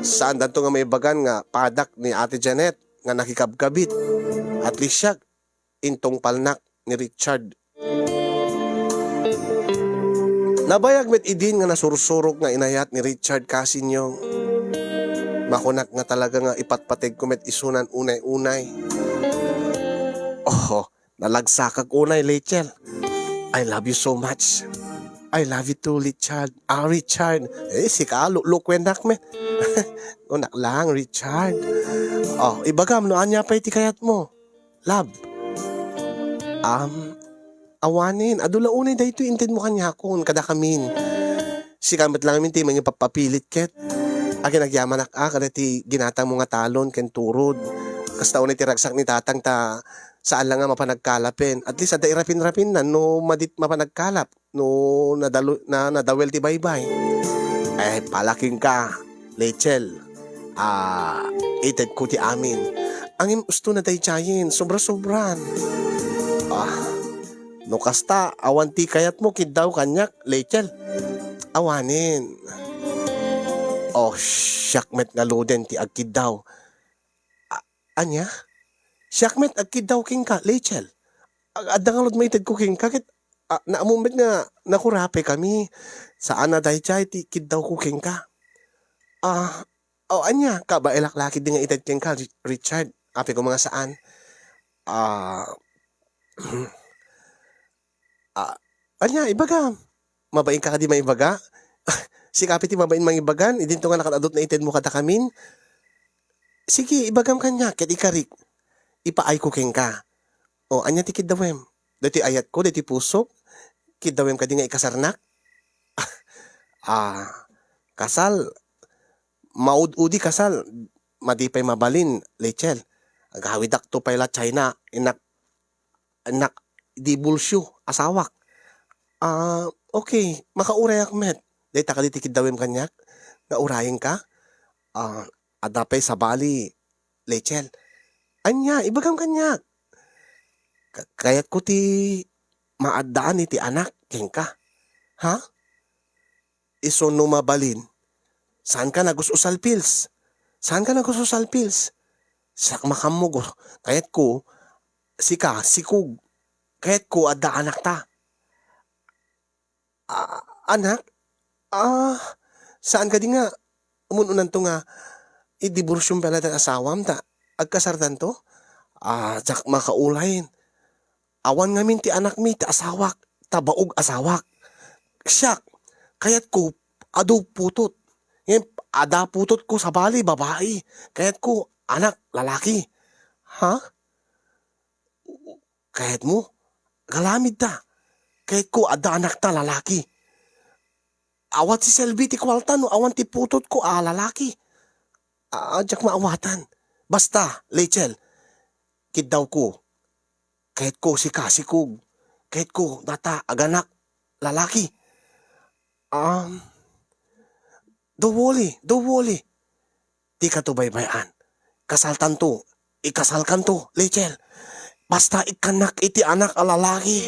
Saandanto nga maibagan nga padak ni Ate Janet nga nakikabkabit. At least siak, intungpalnak ni Richard. Nabayag met idin nga nasursurok nga inayat ni Richard, kasinyong. Makunak nga talaga nga ipatpategko met isunan unay-unay. Oh, nalagsakak unay, Rachel. I love you so much. I love you too, Richard. Ah, Richard. Eh, sika, luklukuennak met. Kunak lang, Richard. Oh, ibagam no ania pay ti kayatmo. Love. Um, awanen, adu la unay daytoy intedmo kaniakon, kadakamin. Sika met lang amin ti mangipappapilit ket. Akin agyamanak a, kada ti ginatangmo nga talon ken turod. Kasta unay ti ragsak ni tatang ta saan la nga mapan agkalapen. At least, adda irapin-rapinna no madit mapan agkalap. No nadalo-, na, nadawel ti baybay. Eh, palaking ka, Rachel. Ah, itedko ti amin. Ngem usto na daydiayen, sobra-sobran. Ah, no kasta, awan ti kayatmo, kiddaw kaniak, Rachel. Awanen. Oh, siak met ngaluden ti agkiddaw. A-, ania? Siak met agkiddaw kenka, Rachel. A-, adda ngarud maitedko kenka ket, a, naammo met nga nakurapay kami. Saan a daydiay ti kiddawko kenka. Ah, o ania, kabaelak la ketdi nga ited kenka, Ri-, Richard. Apay koma nga saan. Ah, Ah, ania, ibagam. Mabain ka kadi maibaga? Sika pay ti mabain mangibagan, idinto nga nakan-adut na itedmo kadakamin. Sige, ibagam kaniak, ket ikarik. ipaayko kenka. O, ania ti kiddawem? Daytoy ayatko, daytoy pusok, kiddawem kadi nga ikasarnak? Ah, kasar, maud-udi kasar, madi pay mabalin, Rachel. Agawidakto pay la China, innak, innak dibulsyo, asawak. Ah, okay, makaurayak met. Dayta kadi ti kiddawem kaniak, nga urayenka? Ah, adda pay sabali, Rachel. Ania, ibagam kaniak. Ka-, kayatko ti maaddaan iti anak kenka. Ha? Isu no mabalin, saanka nagus-usal, Pils. Saanka nagus-usal, Pils. Siak makammog, oh. Kayatko, sika, sikog. Kayatko, adda anakta. Ah, anak? Ah, saan kadi nga umun-unanto nga idiborsyom pay laeng ti asawam ta agkasartanto? Ah, diak makaulayen. Awan ngamin ti anakmi ti asawak, ta baog asawak. Siak, kayatko adu putot. Ngem adda putotko sabali, babai. Kayatko anak, lalaki. Ha? Kayatmo? Agaramidta. Kayatko adda anakta, lalaki. Awan ti selbi ti kuarta no awan ti putotko a lalaki. A-, diak maawatan. Basta, Rachel, kiddawko. Kayatko sika, sikog. Kayatko data aganak, lalaki. Um, don't worry, don't worry. Dika to baybay-an. Kasaltanto, ikasalkanto, Rachel. Basta ikkannak iti anak a lalaki.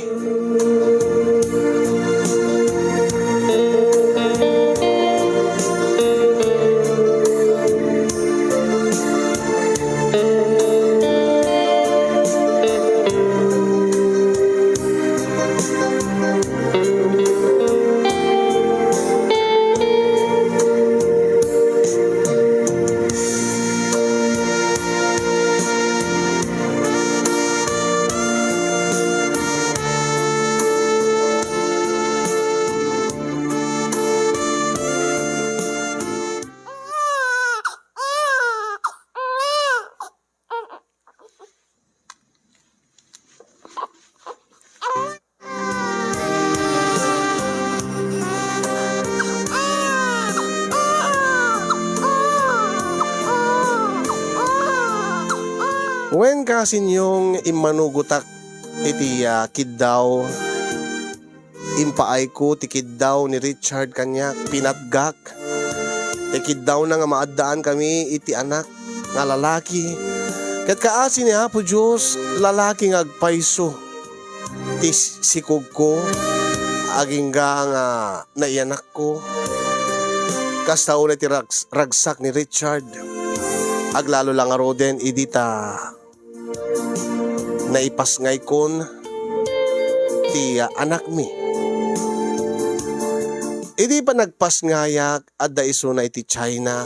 Wen, kasinyong, immanugotak iti, ah, kiddaw. Impaayko ti kiddaw ni Richard kaniak, pinatgak. Ti kiddawna nga maaddaan kami iti anak nga lalaki. Ket kaasi ni Apo Dios, lalaki nga agpayso ti s-, sikogko, agingga nga naiyanakko. Kasta unay ti rags-, ragsak ni Richard. Aglalo la ngaruden idi ta naipasngaykon ti anakmi. Idi panagpasngayak, adda isuna iti China,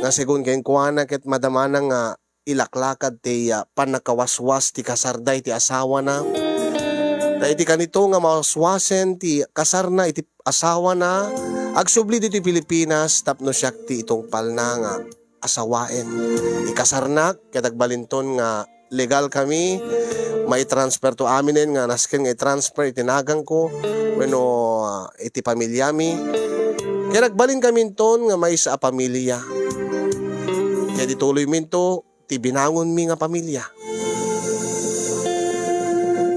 nga segun kenkuana ket madamana nga ilaklakad ti, ah, pannakawaswas ti kasarda iti asawana. Ta iti kanito nga mawaswasen ti kasarna iti asawana, agsubli ditoy Pilipinas tapno siak ti itungpalna nga asawaen. Ikasarnak, ket agbalinton nga legal kami, maitransfer to aminen nga nasken nga itransfer iti naganko wenno, ah, iti pamiliami. Ket agbalin kaminton nga maysa a pamilia. Ket ituloyminto ti binangonmi nga pamilia.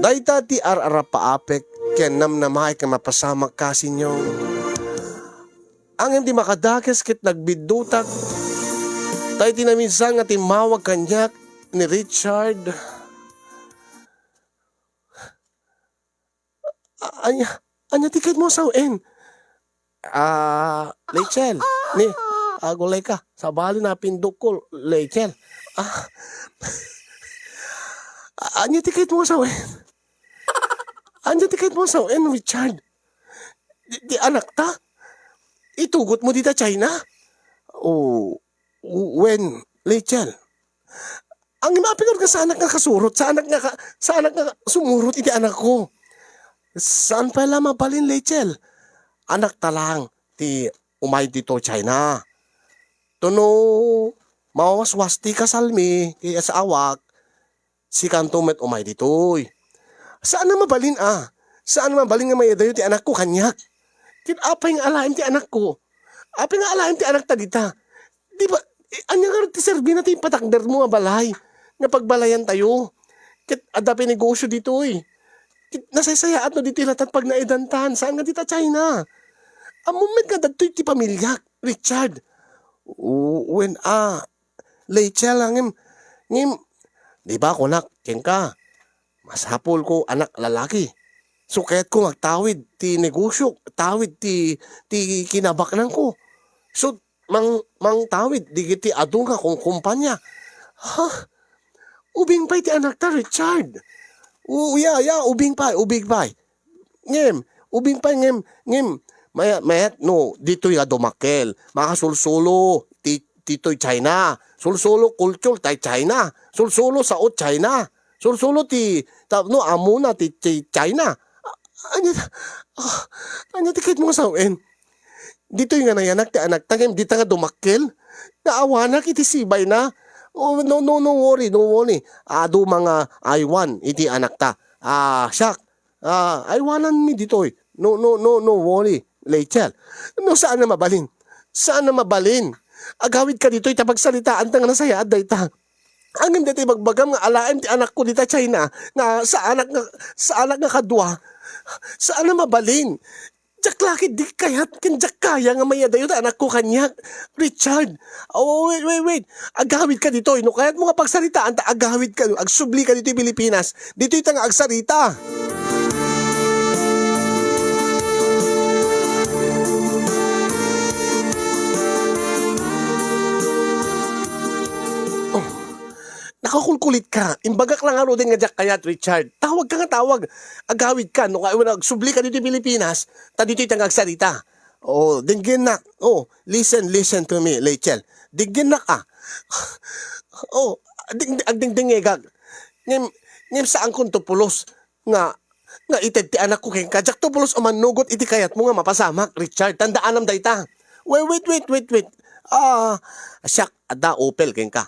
Dayta ti ar-arapaapek ken namnamaek nga mapasamak, kasinyong. Ngem ti makadakes ket nagbiddutak, ta iti naminsan nga timmawag kaniak ni Richard, "A-, ania, ania ti kayatmo a sawen?" "Ah, Rachel, ni, agulay ka. Sabali napindukko, Rachel. Ah, ania ti kayatmo a sawen? Ania ti kayatmo a sawen, Richard? Di, di anakta? Itugotmo dita China?" "O, wen, Rachel." "Ngem apay nga saanak nga kasurot, saanak nga ka-, saanak nga sumurot iti anakko? Saan pay la mabalin, Rachel? Anakta lang ti umay dito China. Tapno mawaswas ti kasalmi, ti asawak, sikanto met umay ditoy. Saan a mabalin a. Saan a mabalin nga mayadayo ti anakko kaniak. Ket apay nga alaem ti anakko? Apay nga alaem ti anakta dita? Di ba, eh, ania nga ti serbina ti impatakdermo nga balay nga pagbalayantayo? Ket adda pay negosyo ditoy. Ket nasaysayaat no ditoy latta ti pagnaedantan, saan nga dita China. Ammom met nga dagtoy ti pamiliak, Richard. U-, wen a, Rachel, ngem, ngem, di ba kunak kenka, masapulko anak lalaki. So, kayatko nga agtawid ti negosyo, tawid ti, ti kinabaknangko. So, mang-, mangtawid digiti adu nga kongkompanya. Ha? Ubing pay ti anakta, Richard. O, ya, ya, ubing pay, ubing pay. Ngem, ubing pay ngem, ngem, maya-, mayat no, ditoy nga dumakkel. Makasulsulo, ti-, ditoy China. Sulsulo culture tay China. Sulsulo sao China. Sulsulo ti, ta-, no, amona ti, ti China. A-, anya, ah, anya ti kayatmo nga sawen? Ditoy nga nayanak ti anakta, ngem dita nga dumakkel? Naawanak iti sibayna. Oh, no, no, no worry, no worry. Adu mga aywan iti anakta. Ah, siak, ah, aywananmi ditoy. No, no, no, no worry, Rachel. No, saan a mabalin? Saan a mabalin? Agawidka ditoy ta pagsaritaanta nga nasayaat dayta. Ngem daytoy ibagbagam nga alaem ti anakko dita China, nga saanak nga, saanak nga kadua, saan a mabalin. Diak la ketdi kayat ken diak kaya nga mayadayo ti anakko kaniak. Richard, oh, wait, wait, wait. Agawidka ditoy. No kayatmo nga pagsaritaanta, agawidka, agsublika ditoy Pilipinas. Ditoyta nga agsarita. Oh, nakakulkulitka. Imbagak la ngaruden nga diak kayat, Richard. Tawagka nga tawag. Agawidka, no, kaya wala, agsublika ditoy Pilipinas, ta ditoyta nga agsarita. Oh, denggennak. Oh, listen, listen to me, Rachel. Denggennak, ah. Oh, ding-, agdingdingegak. Ngem, ngem saankonto pulos nga, nga ited ti anakko kenka. Diakto pulos a mannugot iti kayatmo nga mapasamak, Richard. Tandaanam dayta. Wait, wait, wait, wait, wait. Ah, siak, adda Opel kenka.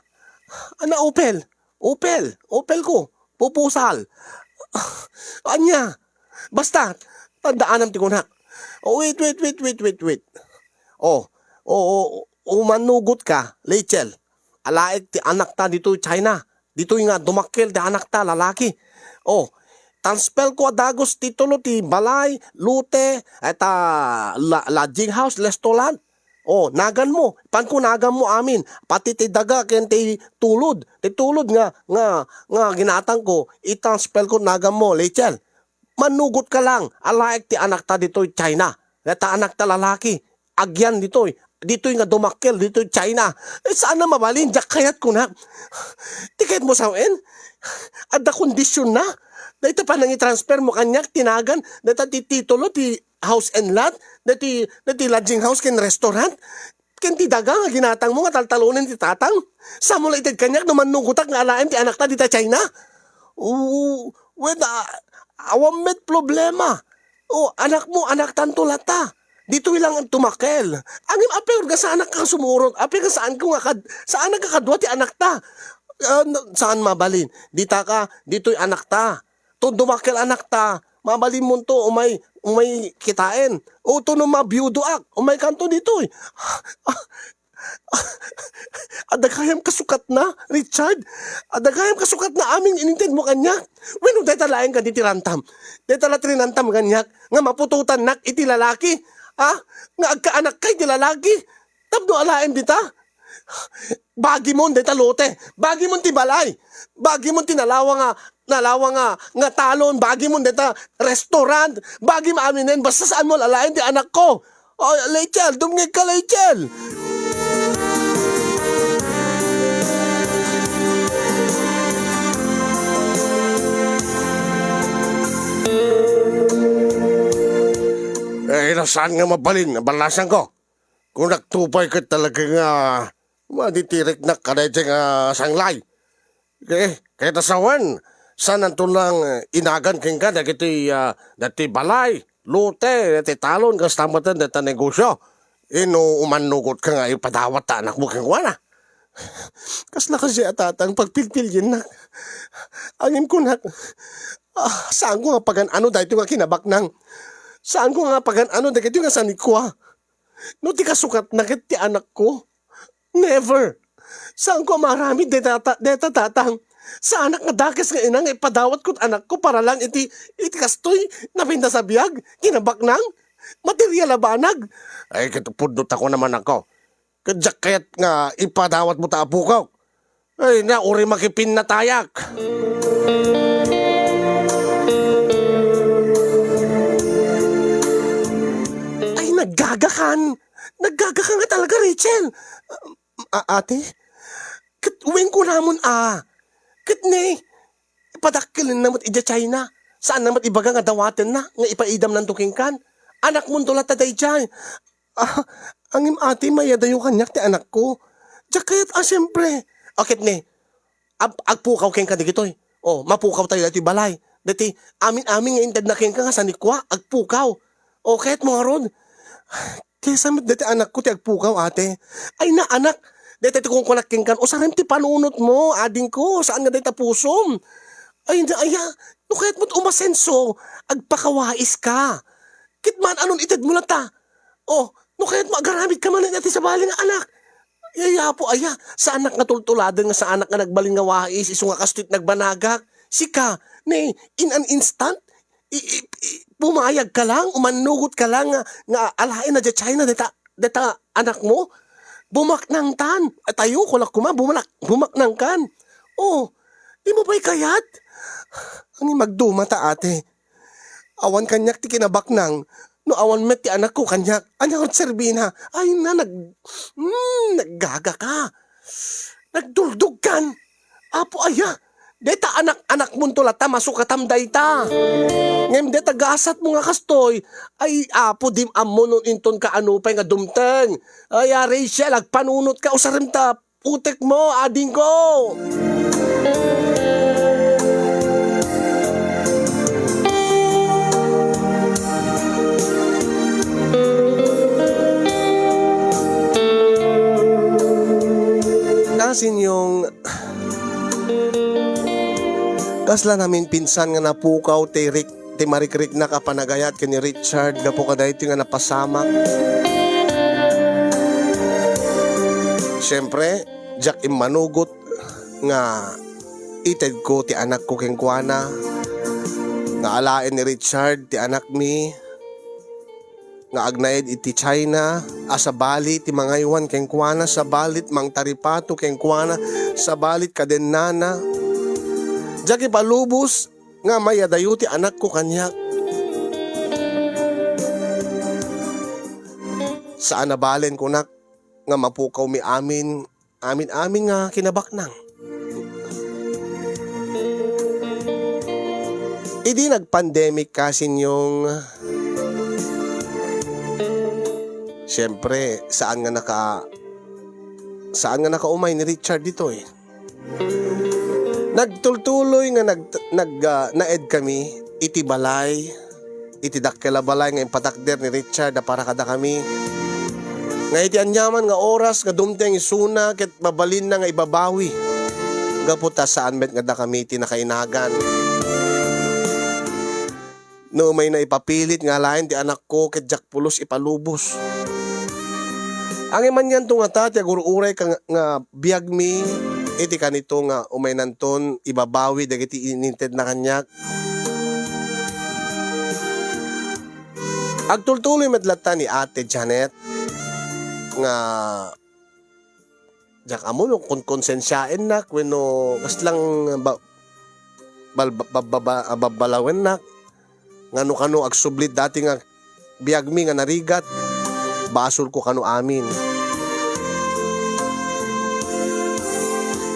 Ana Opel? Opel, Opel ko, pupusal. Ania? Basta, tandaanam ti kunak. Oh, wait, wait, wait, wait, wait, wait. Oh, oh, oh, umanugot ka, Rachel. Alaek ti anakta ditoy China. Ditoy nga dumakkel ti anakta lalaki. Oh, transfer ko a dagus titulo ti balay, lote, eta la-, lodging house, restaurant. Oh, naganmo, panko naganmo amin, pati ti daga ken ti tulod, ti tulod nga, nga, nga ginatangko, i-transfer ko naganmo, Rachel. Manugot ka lang, alaek ti anakta ditoy China, nga ta anakta lalaki, agyan ditoy, ditoy nga dumakkel, ditoy China. Eh, saan a mabalin, diak kayat kunak. Ti kayatmo sawen? Adda kondisionna? Dayta panangitransfer mo kaniak, ti nagan, dayta ti titulo, ti house and lot, dati, dati lodging house ken restaurant, ken ti daga nga ginatangmo nga taltalonen ti tatang. Saan mo la ited kaniak no mannugotak nga alaem ti anakta dita China? Oo, wen, ah, awan met problema. O, anakmo, anaktanto latta. Ditoy lang ang tumakel. Ngem apay nga saanak nga sumurot, apay nga saanko nga kad-, saanak nga kadua ti anakta. Ah, na-, saan mabalin? Dita ka, ditoy anakta. Ton dumakkel anakta, mabalinmonto, umay, umay kitaen. O, ton no mabiudoak, umay kanto ditoy. Adda gayam kasukatna, Richard? Adda gayam kasukatna amin inintedmo kaniak? Wenno dayta laeng kadi ti rantam? Dayta la ti rinantam kaniak nga maputotannak iti lalaki? Ha? Nga agkaanakka iti lalaki? Tapno alaem dita? Bagimon dayta lote, bagimon ti balay, bagimon ti nalawa nga, nalawa nga, nga talon, bagimon dayta restaurant, bagim aminen, basta saanmo alaen ti anakko. Oh, Rachel, dumngegka, Rachel. Eh, saan nga mabalin, balasanko. Kunak to pay ket talaga nga maditiriknak kadaydiay nga sanglay. Eh, ket sawen, saananto lang inagan kenka dagiti, ah, dagiti balay, lote, dagiti talon, kasta met dayta negosio. Inno umannugotka nga ipadawat ta anakmo kenkuana. Kasla kasi a tatang pagpilpiliennak. Ngem kunak, ah, saanko nga pagan-ano daytoy nga kinabaknang. Saanko nga pagan-ano dagitoy nga sanikua. No ti kasukatna ket ti anakko, never. Saanko a maaramid dayta, ta-, dayta tatang. Saanak nga dakes nga ina nga ipadawat kod anakko para lang iti, iti kastoy napintas a biag, kinabaknang, material a banag. Ay, ket pudno tako naman ako. Ket diak kayat nga ipadawatmo ta a pukaw. Ay, na, uray makipinnatayak. Ay, naggagakan. Naggagakan nga talaga, Rachel. A-, ate? Ket wen kunamon a. Ket ne, padakkelenna met idiay China. Saanna met ibaga nga dawatenna nga ipaidamnanto kenkan. Anakmonto latta daydiay. Ah, ngem ate, mayadayo kaniak ti anakko. Diak kayat a, siempre. O ket ne, ag-, agpukaw kenka dagitoy. O, mapukawtayo daytoy balay. Daytoy amin-amin nga intedna kenka nga sanikua, agpukaw. O, kayatmo ngarud? Kaysa met daytoy anakko ti agpukaw, ate. Ay na, anak, daytoy ti kunkunak kenkan, usarem ti panunotmo, adingko, saan nga dayta pusom. Ay na, aya, no kayatmo umasenso, agpakawaiska. Ket maan-anon itedmo latta. O, no kayatmo agaramidka manen iti sabali nga anak. Ay, Apo, aya, saanak nga tultuladen nga saanak nga nagbalin nga wais, isu nga kastoy ti nagbanagak. Sika, ne, in an instant, i-, i-, i-, pumayagka lang, umannugotka lang nga, nga alaen na diay China dayta, dayta anakmo. Bumaknangtan. Atayo, kulak kuma, bumalak-, bumaknangkan. O, dimo pay kayat? Ngem agdumata, ate. Awan kaniak ti kinabaknang, no awan met ti anakko kaniak. Ania nga serbina? Ay na, nag-, hmm, naggagaka. Nagduldogkan. Apo aya, dayta anak-anakmonto latta, masukatam dayta. Ngem dayta gasatmo nga kastoy, ay, Apo, dim ammo no inton kaano pay nga dumteng. Ay, a, Rachel, agpanunotka, usarem ta putekmo, adingko! Nasinyong, kasla naminpinsan nga napukaw ti rik-, ti marikriknak a panagayat ken ni Richard gapu kadaytoy nga napasamak. Siempre, diak immanugot nga itedko ti anakko kenkuana, nga alaen ni Richard ti anakmi, nga agnaed iti China, a sabali ti mangaywan kenkuana, sabali ti mangtaripato kenkuana, sabali ti kadennana. Diak ipalubos nga mayadayo ti anakko kaniak. Saan a balen kunak nga mapukawmi amin, amin-amin nga kinabaknang. Idi nag-pandemic, Kasinyong, siyempre, saan nga naka-, saan nga nakaumay ni Richard ditoy. Nagtultuloy nga nag-, nag-, ah, naedkami iti balay, iti dakkel a balay nga impatakder ni Richard a para kadakami. Nga iti aniaman nga oras nga dumteng isuna ket mabalinna nga ibabawi gapu ta saan met nga dakami ti nakainagan. No umayna ipapilit nga alaen ti anakko ket diak pulos ipalubos. Ngem anianto ngata ti agur-uray ka nga, nga biagmi iti kanito nga umaynanton ibabawi dagiti inintedna kaniak? Agtultuloy met latta ni Ate Janet nga diak ammo no konkonsensiaennak wenno kaslang ba-, bal-, babbaba-, babbalawennak. Nga no kano agsubli dati nga biagmi nga narigat, basolko kano amin.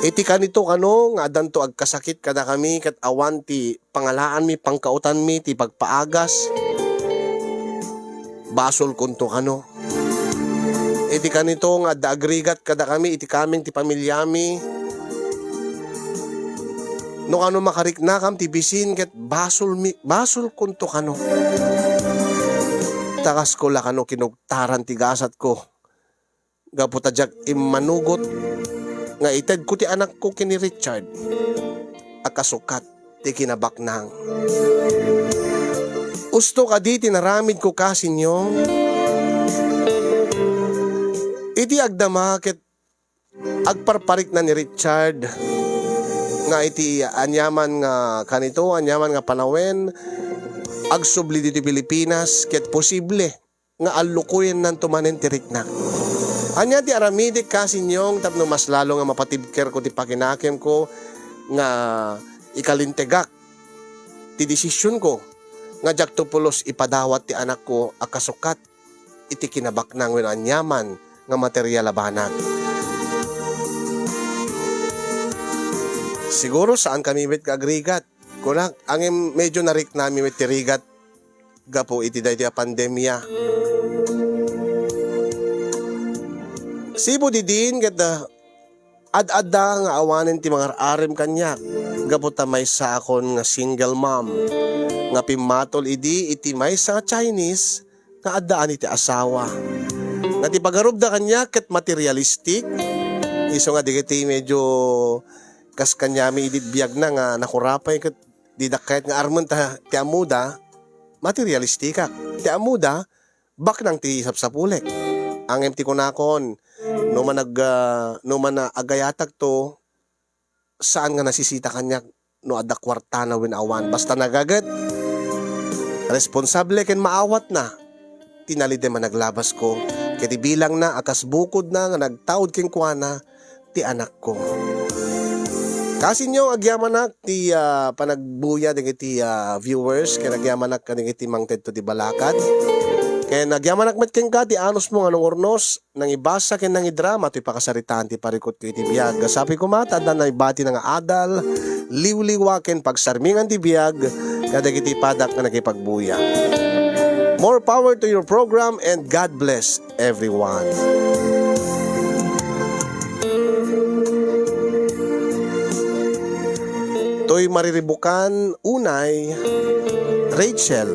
Iti kanito kano nga addanto agkasakit kadakami ket awan ti pangalaanmi, pangkaotanmi ti pagpaagas, basolkonto kano. Iti kanito nga adda agrigat kadakami iti kameng ti pamiliami, no kano makariknakam ti bisin ket basolmi, basolkonto kano. Ta kasko la kano kinugtaran ti gasatko. Gapu ta diak immanugot nga itedko ti anakko ken ni Richard a kasukat ti kinabaknang. Usto kadi ti naramidko, kasinyo? Iti agdama ket agparparikna ni Richard nga iti aniaman nga kanito, aniaman nga panawen, agsubli ditoy Pilipinas, ket posible nga allukoyennanto manen ti rikna. Ania ti aramidek, kasinyo, tapno mas lalo nga mapatibkerko ti pakinakemko nga ikalintegak ti desisionko nga diakto pulos ipadawat ti anakko a kasukat iti kinabaknang wenno aniaman nga material a banag. Siguro saankami met nga agrigat. Kunak, ngem medyo nariknami met ti rigat gapu iti daytoy a pandemia. Sipud idin ket, ah, ad-adda nga awanen ti mangar-arem kaniak gapu ta maysaakon nga single mom nga pimmatol idi iti maysa nga Chinese nga addaan iti asawa. Nga ti pagarupda kaniak ket materialistic, isu nga dagiti medyo kas kaniami idi biagna nga nakurapay ket dida kayat nga armen ta ti ammoda, materialistikak. Ti ammoda, baknang ti sapsapulek. Ngem ti kunakon, no man ag-, ah, no man, ah, agayatakto, saan nga nasisita kaniak no adda kuartana wenno awan. Basta nagaget, responsable ken maawatna, ti nalidem a naglabasko. Ket ti bilangna a kas bukodna nga nagtaud kenkuana ti anakko. Kasinyo, agyamanak ti, ah, panagbuya dagiti, ah, viewers, ken agyamanak kadagiti mangted to ti balakad. Ken agyamanak met kenka ti anusmo nga nangurnos, nangibasa ken nangidrama toy pakasaritaan ti parikutko iti biag. Sapay koma ta adda naibatina nga adal, liwliwa ken pagsarmingan ti biag kadagiti padak nga nakipagbuya. More power to your program and God bless everyone. Toy Mariribukan, unay, Rachel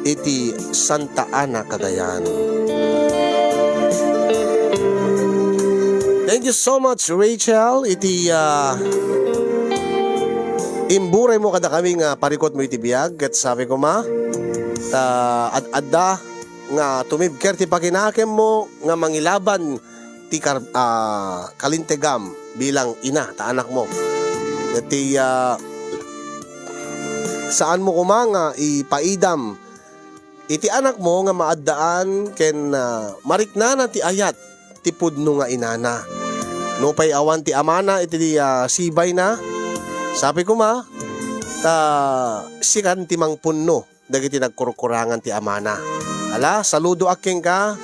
iti Santa Ana, Cagayan. Thank you so much, Rachel, iti, ah, imburay mo kadakami nga parikut mo iti biag, ket sapay koma, ta ad-adda nga tumibker ti pakinakem mo nga mangilaban ti kar-, ah, kalintegam bilang ina ta anak mo. Ket ti, ah, saan mo koma nga ipaidam iti anak mo nga maaddaan ken, ah, mariknana ti ayat ti pudno nga inana. Nupay awan ti amana iti, ah, sibayna, sapay koma, ta sikan ti mangpunno dagiti nagkurkurangan ti amana. Ala, saludoak kenka,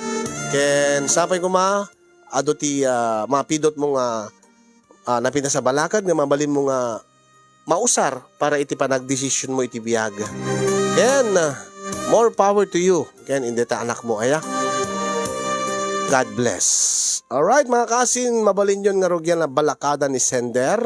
ken sapay koma, adu ti, ah, mapidutmo nga, ah, napintas a balakad nga mabalinmo nga mausar para iti panagdesisionmo iti biag. Ken, ah, more power to you. Ken, inday ta anakmo, aya. God bless. Alright, mga kasin, mabalinyon nga rugian a balakada ni sender.